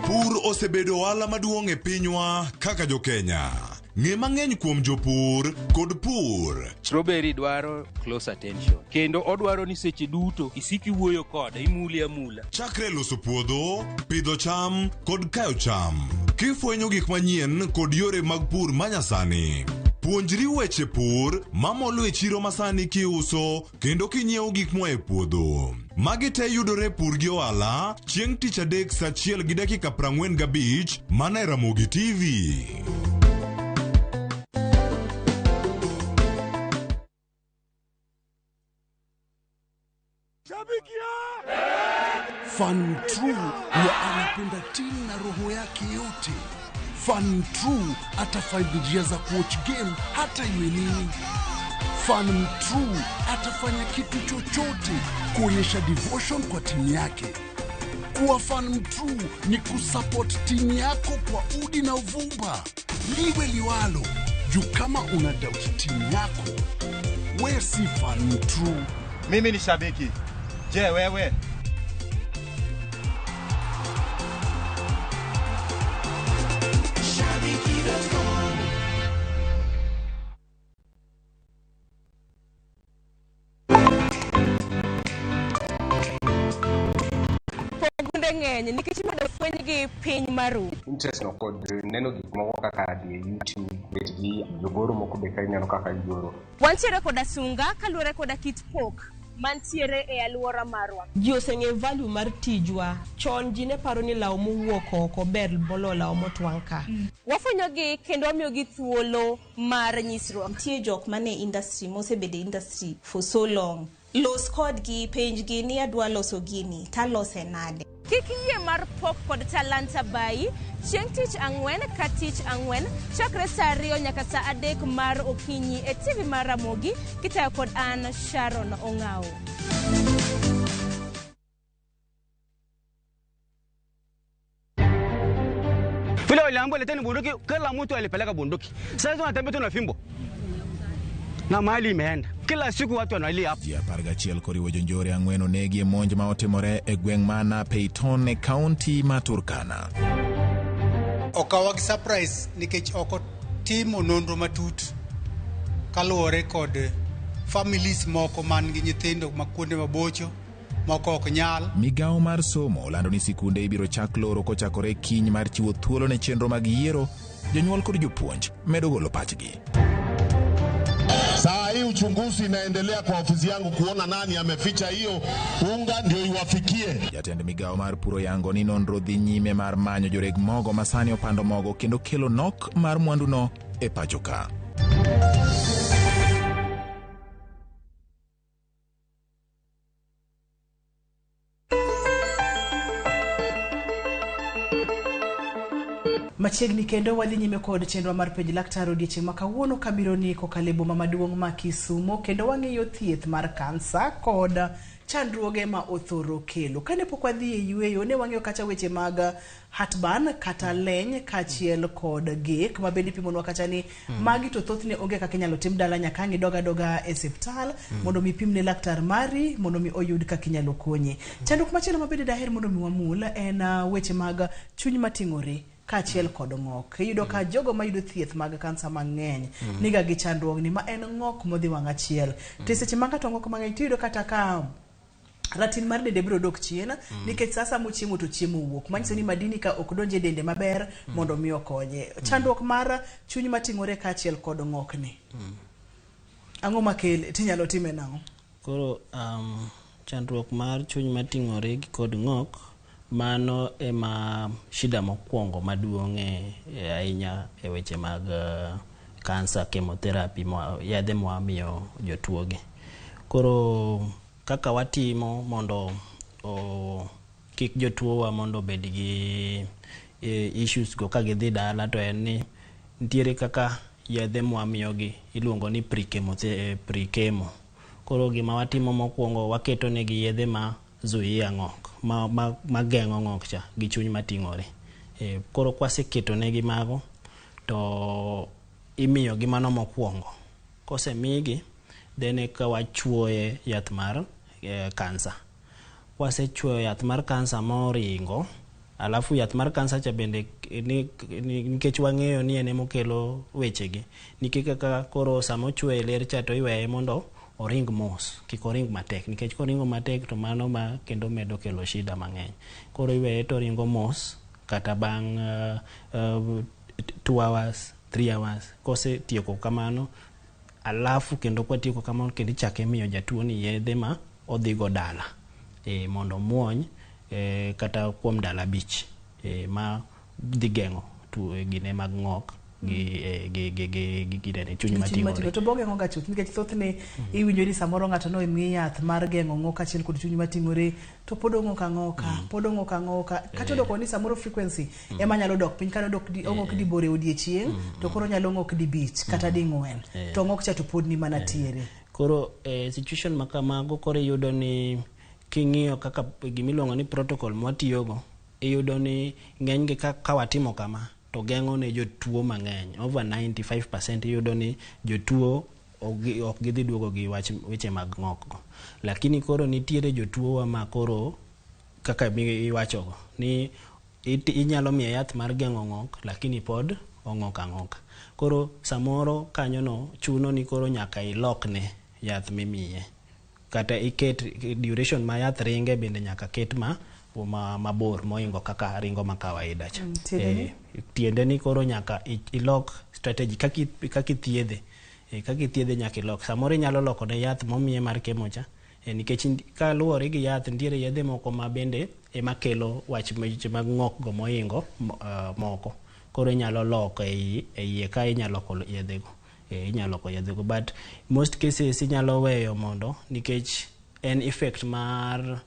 [SPEAKER 23] Pur osebedo ohala maduong' e pinywa kaka jo-Kenya. Ng'e mang'eny kuom jopur kod pur.
[SPEAKER 24] Strawberry dwaro close attention. Kendo odwaro ni seche duto isik iwuoyo kode, imule amula.
[SPEAKER 23] Chakre loso puodho, pidho cham kod kayo cham. Kifwenyo gik manyien kod yore mag pur manyasani. Puonjri weche pur mamolo e chiro masani kiuso kendo kinyiewo gik moa e puodho. Magi te yudore Pur gi Ohala chieng' tich adek saa 1:45 mana e Ramogi TV.
[SPEAKER 9] Fan True huwa anapenda timu na roho yake yote. Fan True atafind njia za kuwatch game hata iwe nini. Fan True atafanya kitu chochote kuonyesha devotion kwa timu yake. Kuwa fan true ni kusupport timu yako kwa udi na uvumba, liwe liwalo. Juu kama una doubt timu yako, we si fan true.
[SPEAKER 10] Mimi ni shabiki. Je, wewe?
[SPEAKER 3] Ogunde ng'eny nikech imedo fwenygi piny maru.
[SPEAKER 4] Interest no kod neno gik moko kaka dhi e YouTube, bet gi jogoro moko be ka ineno kaka gigoro.
[SPEAKER 3] Wantiere koda sunga kaluwore koda kit pok mantiere e alwora marwa.
[SPEAKER 5] Ji oseng'eyo value mar tijwa. Chon ji ne paro ni law mowuok oko ber moloyo law motwang' ka.
[SPEAKER 3] Wafwenyogi kendo wamiyogi thuolo mar nyisruok.
[SPEAKER 6] Nitie jok mane industry mosebedo e industry for so long. Los kodgi, penjgi ni adwa loso gini, talose nade.
[SPEAKER 3] Kik yie mar pok kod talanta bayi chieng' tich ang'wen ka tich ang'wen chakre saa 2 nyaka saa 3 mar okinyi e TV mar Ramogi kitayo kod an Sharon Ong'ao.
[SPEAKER 25] Vile waliambiwa leteni bunduki, kila mtu alipeleka bunduki. Sasa wanatembea tu na fimbo. Na mali imeenda. Kila siku watu wanalia hapa.
[SPEAKER 26] Ji 11 koriwo jonjore 4 onegi e monj ma otimore e gweng' ma Napeiton e kaunti ma Turkana.
[SPEAKER 27] Okawa gi surprise nikech ok otimo nonro matut kaluwore kod families moko man gi nyithindo ma kuonde mabocho moko ok nyal.
[SPEAKER 26] Migawo mar somo olando ni sikunde ibiro chak loro kochakore kiny mar chiwo thuolo ne chenro mag yiero, jonyuol kod jopuonj medo golo pachgi.
[SPEAKER 28] Saa hii uchunguzi inaendelea kwa ofisi yangu kuona nani ameficha hiyo unga ndio iwafikie.
[SPEAKER 26] Jatend migawo mar puro yango ni nonro dhi nyime mar manyo joreg mogo masani opando mogo kendo kelo nok mar mwanduno e pacho ka.
[SPEAKER 1] Machiegni kendo wadhi nyime kod chenro mar penj laktar odiechieng' ma kawuono kabiro ni kokalo e boma maduong' ma Kisumo kendo wang'iyo thieth mar kansa kod chandruoge ma othoro kelo. Kane pok wadhi e yweyo ne wang'iyo kacha weche mag heartburn kata leny kaachiel kod gek ma bende ipimonwa kacha ni magi to thothne onge kaka inyalo tim dala nyaka ang' idog adoga e osiptal mondo mi pim ne laktar mari mondo mi oyud kaka inyalo konyi. Chandruok machielo ma bende daher mondo mi wamul en weche mag chuny mating'ore kaachiel kod ng'ok. Iyudo ka jogo mayudo thieth mag kansa mang'eny niga gi chandruogni ma en ng'ok modhi wang' achiel. To seche ma ng'ato ng'ok mang'eny tiyudo kata ka ratil mar dende biro dok chien nikech sasa mochiemo to chiemo wuok manyiso ni madini ka ok donj e dende maber mondo mi okonye. Chandruok mar chuny mating'ore kaachiel kod ng'okni ang'o makele tinyalo time nang'o?
[SPEAKER 2] Koro chandruok mar chuny mating'ore kod ng'ok mano ema shida mokwongo maduong' ahinya e weche mag kansa, chemotherapy, yedhe mwamiyo jotuogi. Koro kaka watimo mondo kik jotuowa mondo obed gi issues go ka gidhi dala to en ni nitiere kaka yedhe mwamiyogi iluongo ni pre-chemo. Koro gima watimo mokwongo waketo negi yedhe ma zuia ng'ok, ma geng'o ng'ok cha gi chuny mating'ore. Koro kwaseketo negi mago to imiyogi mano mokwongo. Kosemigi then eka wachuoye yath mar kansa. Kwasechuoyo yath mar kansa moringo, alafu yath mar kansa cha bende nikech wang'eyo ni en emokelo wechegi, nikech kaka koro sama ochuoye e ler cha to iweye mondo oring mos, kik oring matek, nikech koringo matek to mano ma kendo medo kelo shida mang'eny. Koro iweye to oringo mos kata bang' 2 hours 3 hours. Kosetieko kamano, alafu kendo kwatieko kamano kendo ichako imiyo jatuo ni yedhe ma odhigo dala mondo omuony kata kuom ndalo 5 ma dhi geng'o gine mag ng'ok gi ginene chuny mating'ore.
[SPEAKER 1] To bogeng'o ga chuth nikech thothne iwinjo ni samoro ng'ato no imi yath mar geng'o ng'ok achiel kod chuny mating'ore to pod ong'ok ang'oka, pod ong'ok ang'oka, kata odoko ni samoro frequency ema nyalo dok piny, kata odok ong'ok diboro e odiechieng' to koro nyalo ng'ok dibich kata ding'wen to ng'ok cha to pod ni mana tiere.
[SPEAKER 2] Koro situation ma kamago koro iyudo ni king'iyo kaka gimiluongo ni protocol mwatiyogo, iyudo ni ng'enygi ka watimo kama to geng'o ne jotuo mang'eny over 95% iyudo ni jotuo ok gidhi duogo gi weche mag ng'ok go. Lakini koro nitiere jotuo ma koro kaka iwachogo ni inyalo miye yath mar geng'o ng'ok lakini pod ong'ok ang'oka. Koro samoro kanyono chuno ni koro nyaka ilokne yath mimiye, kata iket duration ma yath ringe bende nyaka ket ma mabor moingo kaka ringo ma kawaida cha. Tiende ni koro nyaka ilok strategy kaka ithiedhe. Kaka ithiedhe nyaka ilok. Samoro inyalo loko ne yath momiye mar kemo cha, nikech kaluwore gi yath nitiere yedhe moko ma bende ema kelo wach weche mag ng'ok go moingo moko. Koro inyalo loko e iye ka inyalo loko yedhe go. Inyalo loko yedhe go, but most cases inyalo weyo mondo nikech en effect mar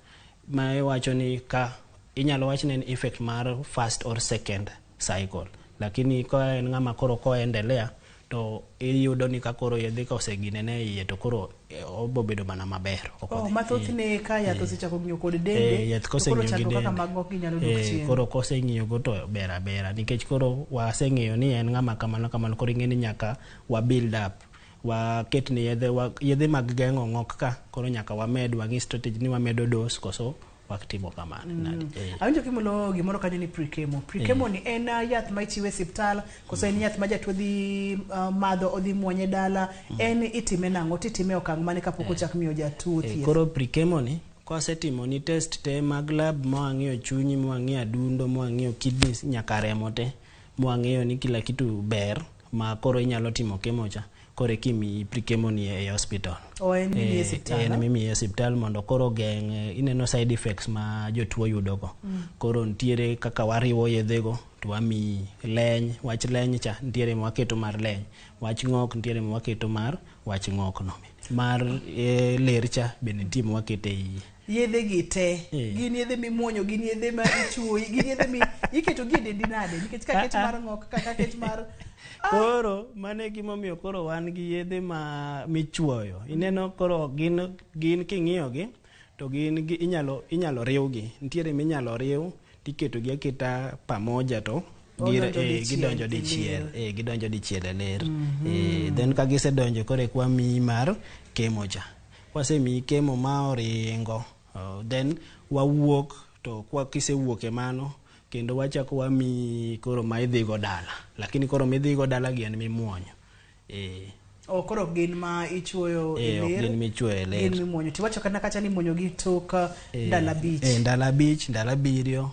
[SPEAKER 2] ma iwacho ni ka inyalo wach ni en effect mar first or second cycle, lakini ka en ng'ama koro koendelea to iyudo ni ka koro yedhe ka oseginene iye to koro obo bedo mana maber.
[SPEAKER 1] Mathothne ka yath osechako ng'iyo kod dende, to koro chandruok kaka mag ng'ok ginyalo dok chien.
[SPEAKER 2] Koro koseng'iyo go to ber abera nikech koro waseng'eyo ni en ng'ama kamano kamano, koro ing'e ni nyaka wa build up, waket ni yedhe mag geng'o ng'ok ka koro nyaka wamed wang'i strategy ni wamedo dose koso waktimo kamano.
[SPEAKER 1] Awinjo kimulo gimoro kanyo ni pre-chemo. Pre-chemo ni en yath ma ichiwe e osiptal koso en yath ma jatuo dhi madho odhi muonye dala, en itime nang'o titime okang' mane kapok ochak miyo jatuo thieth?
[SPEAKER 2] Koro pre-chemo ni kosetimo ni test te mag lab mwang'iyo chunyi, mwang'iyo adundo, mwang'iyo kidneys nyaka remo te, mwang'iyo ni kila kitu ber ma koro inyalo timo chemo cha, koro ekimiyi pre-chemo ni e hospital.
[SPEAKER 1] En mimiyi e osiptal?
[SPEAKER 2] En mimiyi e osiptal mondo koro geng' ineno side effects ma jotuo yudogo. Koro nitiere kaka wariwo yedhego to wamiyi leny, wach leny cha nitiere mwaketo mar leny, wach ng'ok nitiere mwaketo mar wach ng'ok no, mar ler cha bende nitie mwaketo e iye.
[SPEAKER 1] Yedhe gi te, gin yedhe mimuonyo, gin yedhe ma ichuoyi, gin yedhe mi iketo gi e dendi nade? Nikech ka ket mar ng'ok, kaka ket mar
[SPEAKER 2] koro mano e gimomiyo koro wan gi yedhe ma michuoyo. Ineno koro gin king'iyo gi to gin inyalo riwgi. Nitiere minyalo riw tiketo gi aketa pamoja to gidonjo dichiel. Gidonjo dichiel e ler. Then ka gisedonjo koro eka wamiyi mar kemo cha. Kwasemiyi kemo ma oringo, then wawuok to kwa kisewuok e mano kendo wachako wamiyi koro ma idhigo dala, lakini koro midhigo dala gi en mimuonyo.
[SPEAKER 1] Koro gin ma ichuoyo e ler,
[SPEAKER 2] gin michuoyo e ler,
[SPEAKER 1] gin mimuonyo. Tiwacho kata kacha ni imuonyo gi tok ndalo 5.
[SPEAKER 2] Ndalo 5, ndalo 7,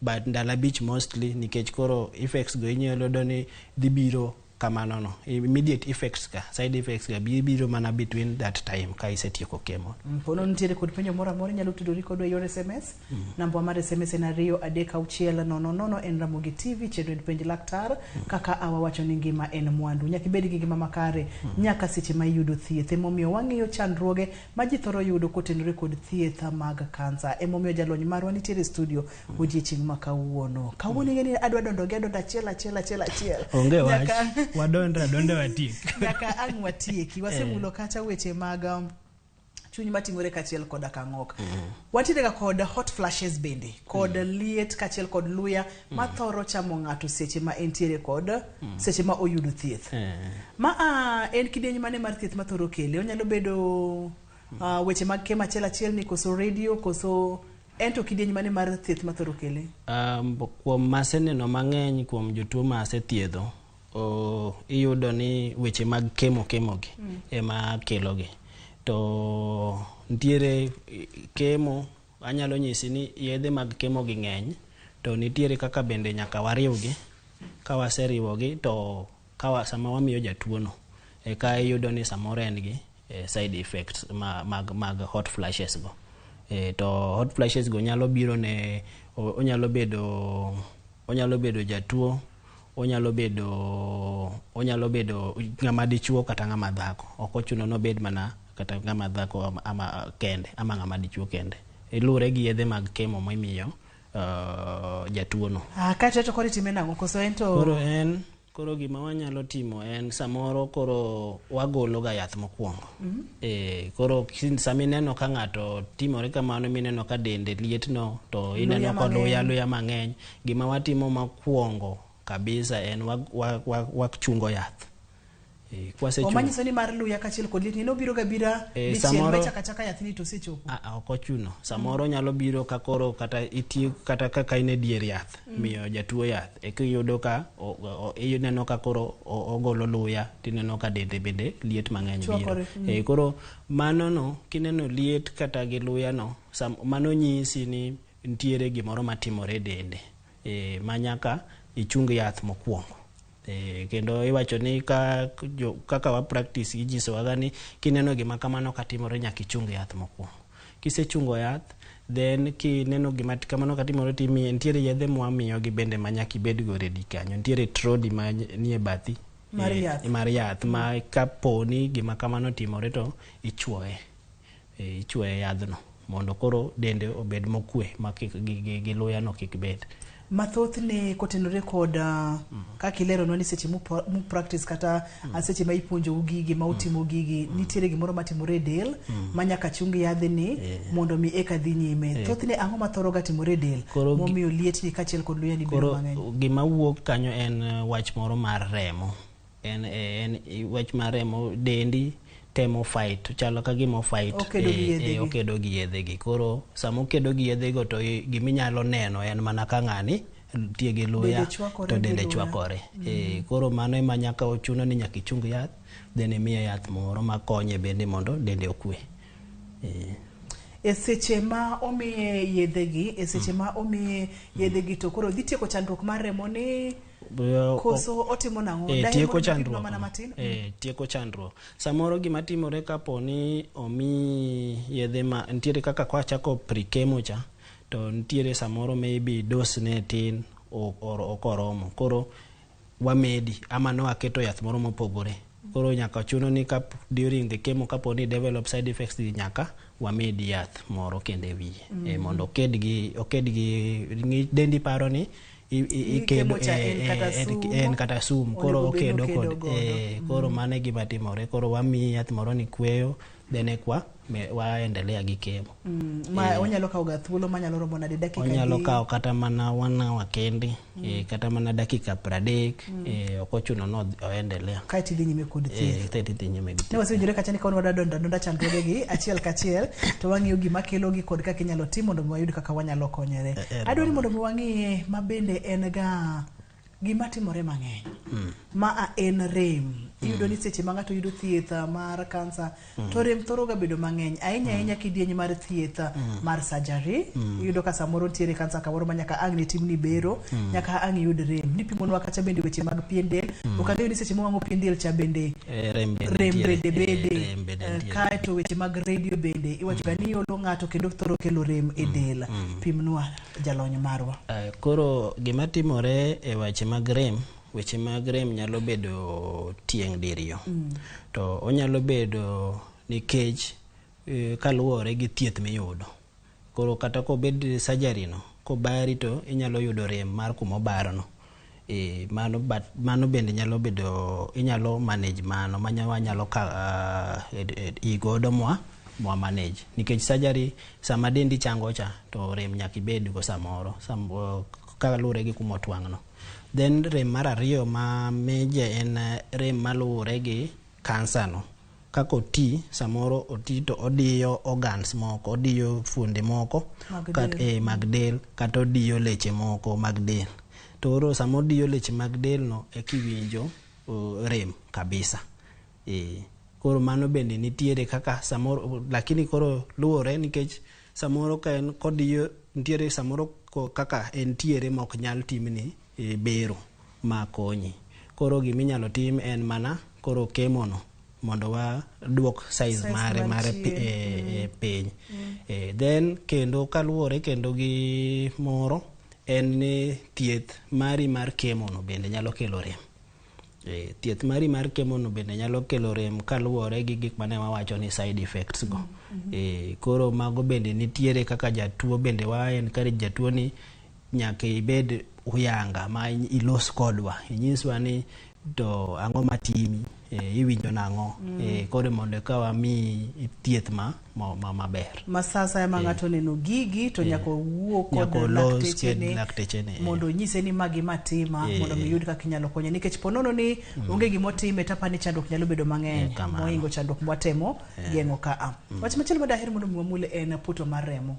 [SPEAKER 2] but ndalo 5 mostly nikech koro effects go inyalo yudo ni dhi biro kamano no, immediate effects ka, side effects ka biro mana between that time ka isetieko kemo.
[SPEAKER 1] Pono nitiere kod penjo moro amora inyalo tudori kodwa e yor SMS. Namba mar SMS en 2 3 6 0 0 en Ramogi TV, chenro en Penj Laktar. Kaka awawacho ni ngima en mwandu, nyaka ibed gi ngima makare nyaka seche ma iyudo thieth. Emomiyo wang'iyo chandruoge ma ji thoro yudo kotenore kod thieth mag kansa. Emomiyo jalony marwa nitiere e studio odiechieng' ma kawuono. Kawuono ing'e ni adwa donjo gi adonda achiel achiel achiel achiel.
[SPEAKER 2] Onge wach. Wadonda donda watiek.
[SPEAKER 1] Nyaka ang' watieki. Wasemulo kacha weche mag chuny mating'ore kaachiel koda kang'ok. Wantiere ga kod hot flashes bende, kod liet kaachiel kod luya mathoro chamo ng'ato seche ma entiere kod seche ma oyudo thieth. Ma en kidieny mane mar thieth mathoro kele? Onyalo bedo weche mag kemo achiel achiel ni koso radio koso en to kidieny mane mar thieth mathoro kele?
[SPEAKER 2] Kuom maseneno mang'eny kuom jotuo ma asethiedho, iyudo ni weche mag kemo gi ema kelogi. To nitiere kemo, anyalo nyisi ni yedhe mag kemo gi ng'eny, To nitiere kaka bende nyaka wariwgi. Ka waseriwogi to kawa sama wamiyo jatuo no eka iyudo ni samoro en gi side effects mag hot flashes go. To hot flashes go nyalo biro ne onyalo bedo jatuo, onyalo bedo ng'ama dichuo kata ng'ama dhako. Ok ochuno nobed mana kata ng'ama dhako ama kende ama ng'ama dichuo kende. Luwore gi yedhe mag kemo mimiyo jatuo no.
[SPEAKER 1] Kaeto to koro itime nang'o? Koso en to
[SPEAKER 2] Koro gima wanyalo timo en samoro koro wagolo ga yath mokwongo. Koro sama ineno ka ng'ato timore kamano, mineno ka dende lietno, to ineno ka luya mang'eny, gima watimo mokwongo kabisa en wachungo yath.
[SPEAKER 1] Omanyiso ni mar luya kachiel kod liet ni nobiro ga bira dichiel machaka chaka yath ni to osechopo.
[SPEAKER 2] Ok ochuno. Samoro nyalo biro ka koro kata itiyo kata kaka in e dier yath, miyo jatuo yath, eka iyudo ka ineno ka koro ogolo luya, tineno ka dende bende liet mang'eny biro. Koro mano no kineno liet kata gi luya no, mano nyisi ni nitiere gimoro matimore e dende, ma nyaka ichung yath mokwongo. Kendo iwacho ni kaka wa practice inyisowaga ni kineno gima kamano katimore nyaka ichung yath mokwongo. Kisechungo yath, then kineno gima kamano katimore timiye, nitiere yedhe mwamiyogi bende ma nyaka ibedgo ready kanyo. Nitiere troli ma nie bathi mar yath ma kaponi gima kamano timore to ichuoye. Ichuoye yadhno mondo koro dende obed mokwe ma kik gi luya no kik bed.
[SPEAKER 1] Mathoth ne kotenore kod kaka ileronwa ni seche mu practice kata seche ma ipuonjou gigi ma utimo gigi, nitiere gimoro matimore e del ma nyaka chung yadhni mondo mi eka dhi nyime. Thothne ang'o mathoro ga timore e del momiyo lietni kaachiel kod luya ni bedo mang'eny?
[SPEAKER 2] Gima wuok kanyo en wach moro mar remo. En wach mar remo, dendi temo fight, chalo ka gima fight, okedo gi yedhegi. Koro sama okedo gi yedhego to giminyalo neno en mana ka ng'ani nitie gi luya to dende chwakore. Koro mano ema nyaka ochuno ni nyaka ichung yath, then imiye yath moro makonye bende mondo dende okwe.
[SPEAKER 1] E seche ma omiye yedhegi, e seche ma omiye yedhegi to koro dhi tieko chandruok mar remo ni koso otimo nang'o?
[SPEAKER 2] Tieko chandruok mana matin. Tieko chandruok. Samoro gima timore kapo ni omi yedhe ma nitiere kaka kwachako pre-chemo cha, to nitiere samoro maybe dose ne tin ok oromo. Koro wamedi ama no aketo yath moro mopogore. Koro nyaka chuno ni ka during the chemo kapo ni develop side effects nyaka wamedi yath moro kendo e wiye. Mondo oked gi dendi paro ni ikedo en kata sum, koro okedo kod koro mano e gima timore. Koro wamiyi yath moro ni kweyo, then ekwa waendelea gi chemo.
[SPEAKER 1] Ma onyalo kawo ga thuolo manyalo romo nade dakika?
[SPEAKER 2] Onyalo kawo kata mana 1 hour kende, kata mana dakika 30, ok ochuno no oendelea.
[SPEAKER 1] Kaeto idhi nyime kod thieth.
[SPEAKER 2] Kaeto idhi nyime gi thieth.
[SPEAKER 1] Ne wasewinjore kacha ni ka wadwa donda chandruogegi achiel kachiel, to wang'iyo gima kelogi kod kaka inyalo tim mondo mi wayud kaka wanyalo konyore. Adwaro ni mondo mi wang'iye ma bende en ga gima timore mang'eny. Ma en rem. Iyudo ni seche ma ng'ato yudo thieth mar kansa, to rem thoro ga bedo mang'eny. Ahinya ahinya kidieny mar thieth mar surgery, iyudo ka samoro nitiere kansa kamoro ma nyaka ang' ne timni bero, nyaka ang' iyud rem. Nipimonwa kacha bende weche mag pien del, ok ang'eyo ni seche mowang'o pien del cha bende
[SPEAKER 2] rem
[SPEAKER 1] bende bede. Kaeto weche mag radio bende iwacho ga ni olo ng'ato kendo thoro kelo rem e del. Pimnwa jalony marwa.
[SPEAKER 2] Koro gima timore e weche mag rem, weche mag rem nyalo bedo tieng' diriyo. To onyalo bedo nikech kaluwore gi thieth miyudo. Koro kata kobed surgery no, kobari to inyalo yudo rem mar kuma obarno. Mano bende nyalo bedo, inyalo manage mano, wanyalo igodo mwa manage. Nikech surgery sama dendi chango cha, to rem nyaka ibedgo samoro, kaluwore gi kuma otwang'no. Then rem mar ariyo ma meje en rem maluwore gi kansa no. Kaka oti, samoro oti to odiyo organs moko, odiyo fuonde moko mag del, kata odiyo leche moko mag del. To koro sama odiyo leche mag del no eka iwinjo rem kabisa. Koro mano bende nitiere kaka samoro, lakini koro luwore nikech Samoro ka en kod nitiere samoro kaka entiere ma ok nyal timni bero ma konyi. Koro giminyalo tim en mana koro chemo no mondo waduok size mare piny. Then kendo kaluwore kendo gi moro en ni thieth mari mar chemo no bende nyalo kelo rem. Thieth mari mar chemo no bende nyalo kelo rem kaluwore gi gik mane wawacho ni side effects go. Koro mago bende nitiere kaka jatuo bende wa encourage jatuo ni nyaka ibed uyanga ma ilos kodwa, inyiswa ni to ang'o matimi, iwinjo nang'o, koro mondo ka wamiyi thieth maber.
[SPEAKER 1] Ma sasa ema ng'ato oneno gigi to nyaka owuo kod laktechene mondo onyise ni ma gima tima, mondo mi yud kaka inyalo konye, nikech ponono ni onge gimotime to apani chandruok nyalo bedo mang'eny mohingo chandruok mwatemo geng'o ka. Wach machielo madaher mondo mi wamul en poto mar remo.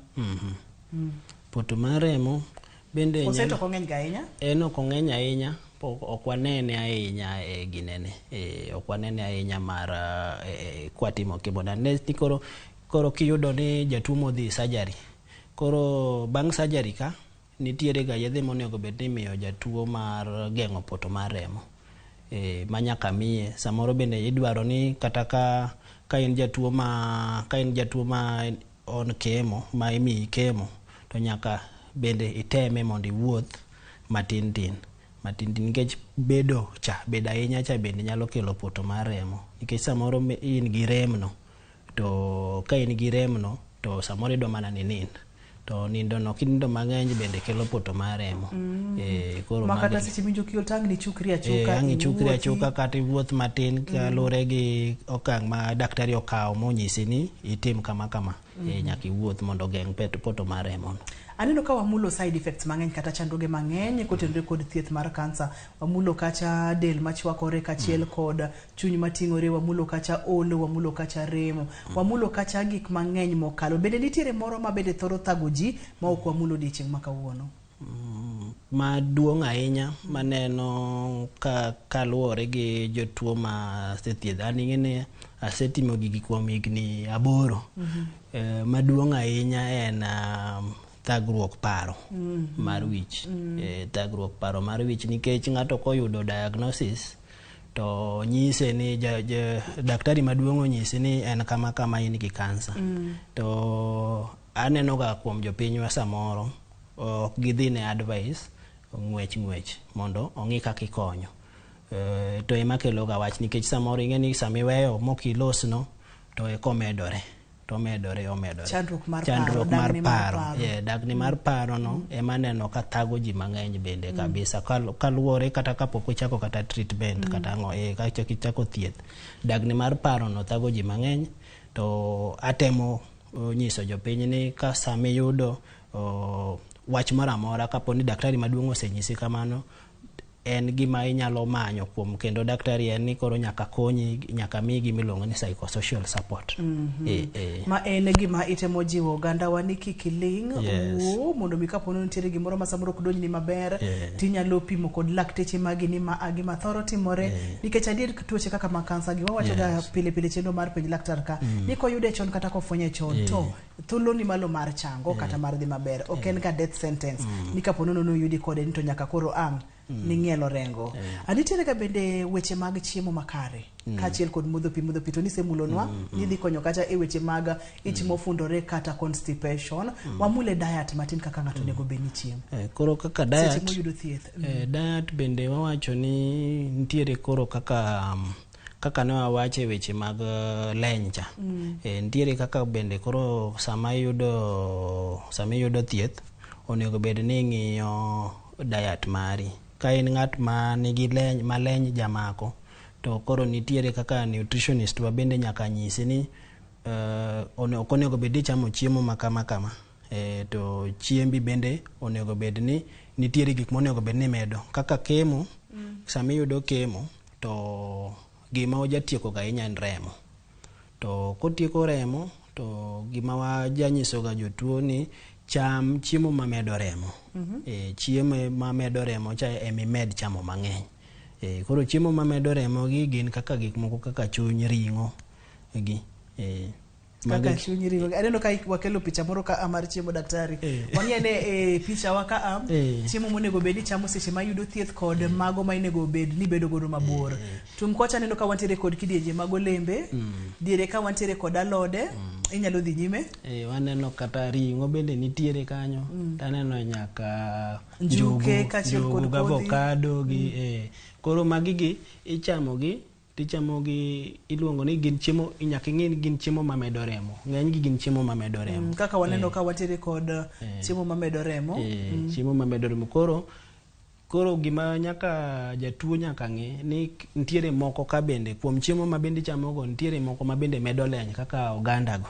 [SPEAKER 2] Poto mar remo bende
[SPEAKER 1] oseto ok ong'eny ga ahinya?
[SPEAKER 2] En ok ong'eny ahinya, ok wanene ahinya e ginene, ok wanene ahinya mar kwatimo chemo. Ni koro kiyudo ni jatuo modhi surgery, koro bang' surgery ka nitiere ga yedhe monego bed ni imiyo jatuo mar geng'o poto mar remo, ma nyaka miye. Samoro bende idwaro ni kata ka in jatuo ma on chemo ma imiyi chemo to nyaka bende iteme mondo iwuoth matin tin nikech bedo ahinya cha bende nyalo kelo poto mar remo, nikech samoro in gi rem no, to ka in gi rem no to samoro idwa mana ni nind, to nindo no kinindo mang'eny bende kelo poto mar remo. Koro
[SPEAKER 1] ma kata seche minjo kiol to ang' nichukri achuka,
[SPEAKER 2] ang' ichukri achuka kata iwuoth matin kaluwore gi okang' ma daktari okawo monyisi ni itim kama kama. Nyaka iwuoth mondo ogeng' poto mar remo.
[SPEAKER 1] Aneno ka wamulo side effects mang'eny kata chandruoge mang'eny kotenore kod thieth mar kansa. Wamulo kacha del machwakore kachiel kod chuny mating'ore, wamulo kacha olo, wamulo kacha remo, wamulo kacha gik mang'eny mokalo. Bende nitiere moro ma bende thoro thago ji ma ok wamulo odiechieng' ma kawuono?
[SPEAKER 2] Maduong' ahinya maneno kaluwore gi jotuo ma asethiedho. An ing'e ni asetimo gigi kuom higni 8. Maduong' ahinya en thagruok paro mar wich. Thagruok paro mar wich nikech ng'ato koyudo diagnosis to nyise ni daktari maduong' onyisi ni en kama kama in gi kansa. To aneno ga kuom jopinywa samoro ok gidhi ne advice ng'wech mondo ong'i kaka ikonyo. To ema kelo ga wach nikech samoro ing'e ni sama iweyo mokilosno to eko medore. Omedore.
[SPEAKER 1] Chandruok mar paro.
[SPEAKER 2] Dagni mar paro no ema neno ka thago ji mang'eny bende kabisa. Kaluwore kata kapok ochako kata treatment kata ang'o, kachako thieth. Dagni mar paro no thago ji mang'eny to atemo nyiso jopiny ni ka sama iyudo wach moro amora kapo ni daktari maduong' osenyisi kamano, en gima inyalo manyo kuom kendo daktari en ni koro nyaka konyi, nyaka miyi gima iluongo ni psychosocial support.
[SPEAKER 1] Ma en gima itemo jiwo ogandawa ni kik iling' wuo mondo mi kapo ni nitiere gimoro ma samoro ok donjni maber, tinyalo pimo kod lakteche magi ni ma gima thoro timore, nikech adier tuoche kaka mag kansa gi wawacho ga pile pile chenro mar penj laktar ka ni koyude chon kata kofwenye chon to thuolo ni malo mar chango kata mar dhi maber, ok en ga death sentence ni kapo ni noyudi kode ni to nyaka koro ang' ning'ielo rengo. Nitiere ga bende weche mag chiemo makare kaachiel kod modho pi to nisemulonwa ni dhi konyo kata e weche mag ich mofundore kata constipation. Wamule diet matin kaka ng'ato onego bed ni chiemo.
[SPEAKER 2] Koro kaka diet
[SPEAKER 1] seche moyudo thieth.
[SPEAKER 2] Diet bende wawacho ni nitiere koro kaka ne wawache weche mag leny cha. Nitiere kaka bende koro sama iyudo thieth onego bed ni ing'iyo diet mari. Ka in ng'at ma nigi leny ma leny jamako to koro nitiere kaka nutritionist wa bende nyaka nyisi ni ok onego bed ni ichamo chiemo ma kama kama. To chiembi bende onego bed ni nitiere gik monego bed ni imedo kaka kemo. Sama iyudo kemo to gima ojatieko ga ahinya en remo. To kotieko remo to gima wajanyiso ga jotuo ni cham chiemo mamedo remo. Chiemo mamedo remo cha emimed chamo mang'eny. Koro chiemo mamedo remo gi gin kaka gik moko kaka chuny, ring'o gi.
[SPEAKER 1] Kaka chunyi ringo. Aneno ka wakelo picha moro ka a mar chiemo daktari. Wang'i ane e picha wa ka a chiemo monego bed ni chamo seche ma yudo thieth kod mago ma inego bed ni bedo godo mabor. Tung kocha aneno ka wantiere kod kidienje mag olembe. Diere ka wantiere kod alode. Inyalo dhi nyime.
[SPEAKER 2] Waneno kata ring'o bende nitiere kanyo. Taneno nyaka
[SPEAKER 1] Njuke kaachiel kod
[SPEAKER 2] njugu gi
[SPEAKER 1] kodhi.
[SPEAKER 2] avocado gi Koro magi gi ichamo gi tichamo gi iluongo ni gin chiemo nyaka ing'e ni gin chiemo mamedo remo. Ng'eny gi gin chiemo mamedo remo.
[SPEAKER 1] Kaka waneno ka wantiere kod chiemo mamedo remo.
[SPEAKER 2] Chiemo mamedo remo. Koro gima nyaka jatuo nyaka ng'e ni nitiere moko ka bende kuom chiemo ma bende ichamogo nitiere moko ma bende medo leny kaka oganda go.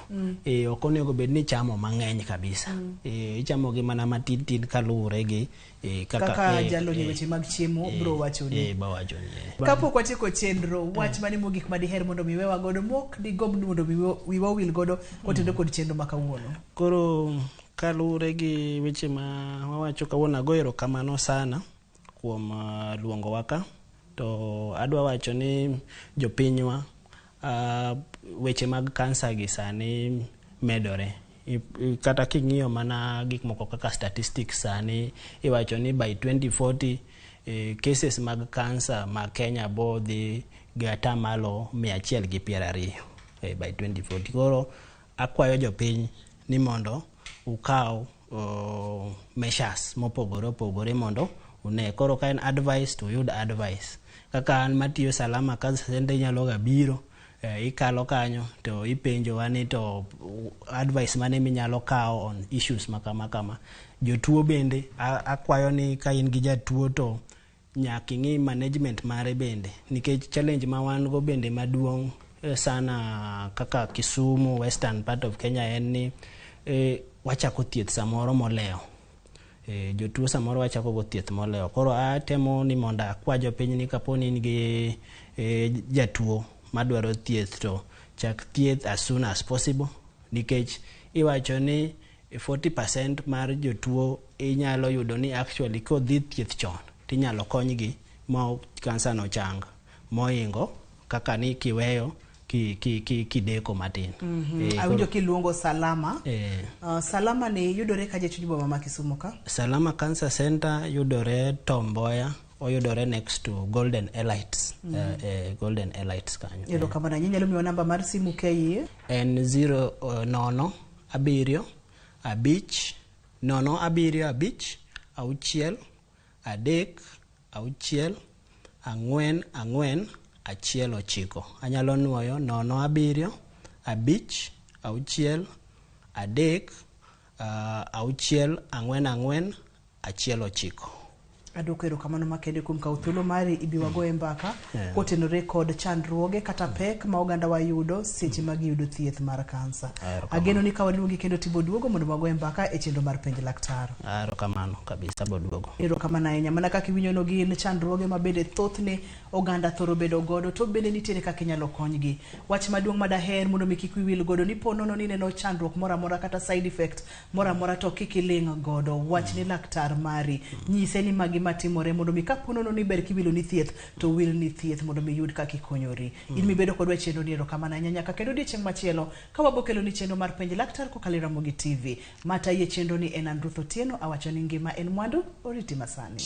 [SPEAKER 2] Ok onego bed ni ichamo mang'eny kabisa. Ichamo gi mana matin tin kaluwore gi
[SPEAKER 1] kaka jalony e weche mag chiemo bro wachoni.
[SPEAKER 2] Bo wachoni.
[SPEAKER 1] Kapok watieko chenro, wach mane mogik madiher mondo mi wewa godo mok digomb ni mondo mi wiwa owil godo kotenore kod chenro ma kawuono?
[SPEAKER 2] Koro kaluwore gi weche ma wawacho kawuono, ago erokamano sana kuom luongowa ka. To adwa wacho ni jopinywa weche mag kansa gi sani medore. Kata king'iyo mana gik moko kaka statistics sani iwacho ni by 2040 cases mag kansa ma Kenya bo dhi gi atamalo 120 by 2040. Koro akwayo jopiny ni mondo ukaw measures mopogore opogore mondo une. Koro ka en advice to uyud advice. Kaka an matiyo Salama Cancer Center inyalo ga biro ikalo kanyo to ipenjowa ni to advice mane minyalo kawo on issues ma kama kama. Jotuo bende akwayo ni ka in gi jatuo to nyaka ing'i management mare bende, nikech challenge ma wan go bende maduong' sana kaka Kisumu, western part of Kenya en ni wachako thieth samoro molewo. Jotuo samoro wachako go thieth molewo. Koro atemo ni mondo akwa jopiny ni kapo ni in gi jatuo madwaro thieth to chak thieth as soon as possible, nikech iwacho ni 40% mar jotuo inyalo yudo ni actually kodhi thieth chon tinyalo konygi ma kansa no chang moingo kaka ni kiweyo kideko matin.
[SPEAKER 1] Awinjo kiluongo Salama. Salama ni yudore kaje chuny boma ma Kisumu ka?
[SPEAKER 2] Salama Cancer Center yudore Tom Mboya, oyudore next to Golden Elites. Golden Elites kanyo.
[SPEAKER 1] Erokamano ahinya. Inyalo miwa namba mar simu ka iyie?
[SPEAKER 2] En 0 0 7 5 0 7 5 6 3 6 4 4 1 9. Anyalo nuoyo 0 7 5 6 3 6 4 4 1 9.
[SPEAKER 1] Adwoko erokamano makende kuom kawo thuolo mari ibi wagoye mbaka kotenore kod chandruoge kata pek ma oganda wa yudo seche ma giyudo thieth mar kansa. Ageno ni ka waluongi kendo tibo duogo mondo wagoye mbaka e chenro mar Penj Laktar.
[SPEAKER 2] Erokamano kabisa, bo duogo.
[SPEAKER 1] Erokamano ahinya. Mana kaka iwinjo gin chandruoge ma bende thothne oganda thoro bedo godo, to bende nitiere kaka inyalo konygi. Wach maduong' madaher mondo mi kik wiwi wil godo ni po nono ni ineno chandruok moro amora kata side effect moro amora to kik iling' godo. Wach ni laktar mari, nyise ni magi matimore mondo mi kapo nono ni ber kiwilo ni thieth to wil ni thieth mondo mi yud kaka ikonyori. In mibedo kodwa e chenro ni erokamano ahinya nyaka kendo odiechieng' machielo ka wabokelo ni chenro mar Penj Laktar kokalo e Ramogi TV. Matayi e chenro ni en an Ruth Otieno, awacho ni ngima en mwandu, oriti masani.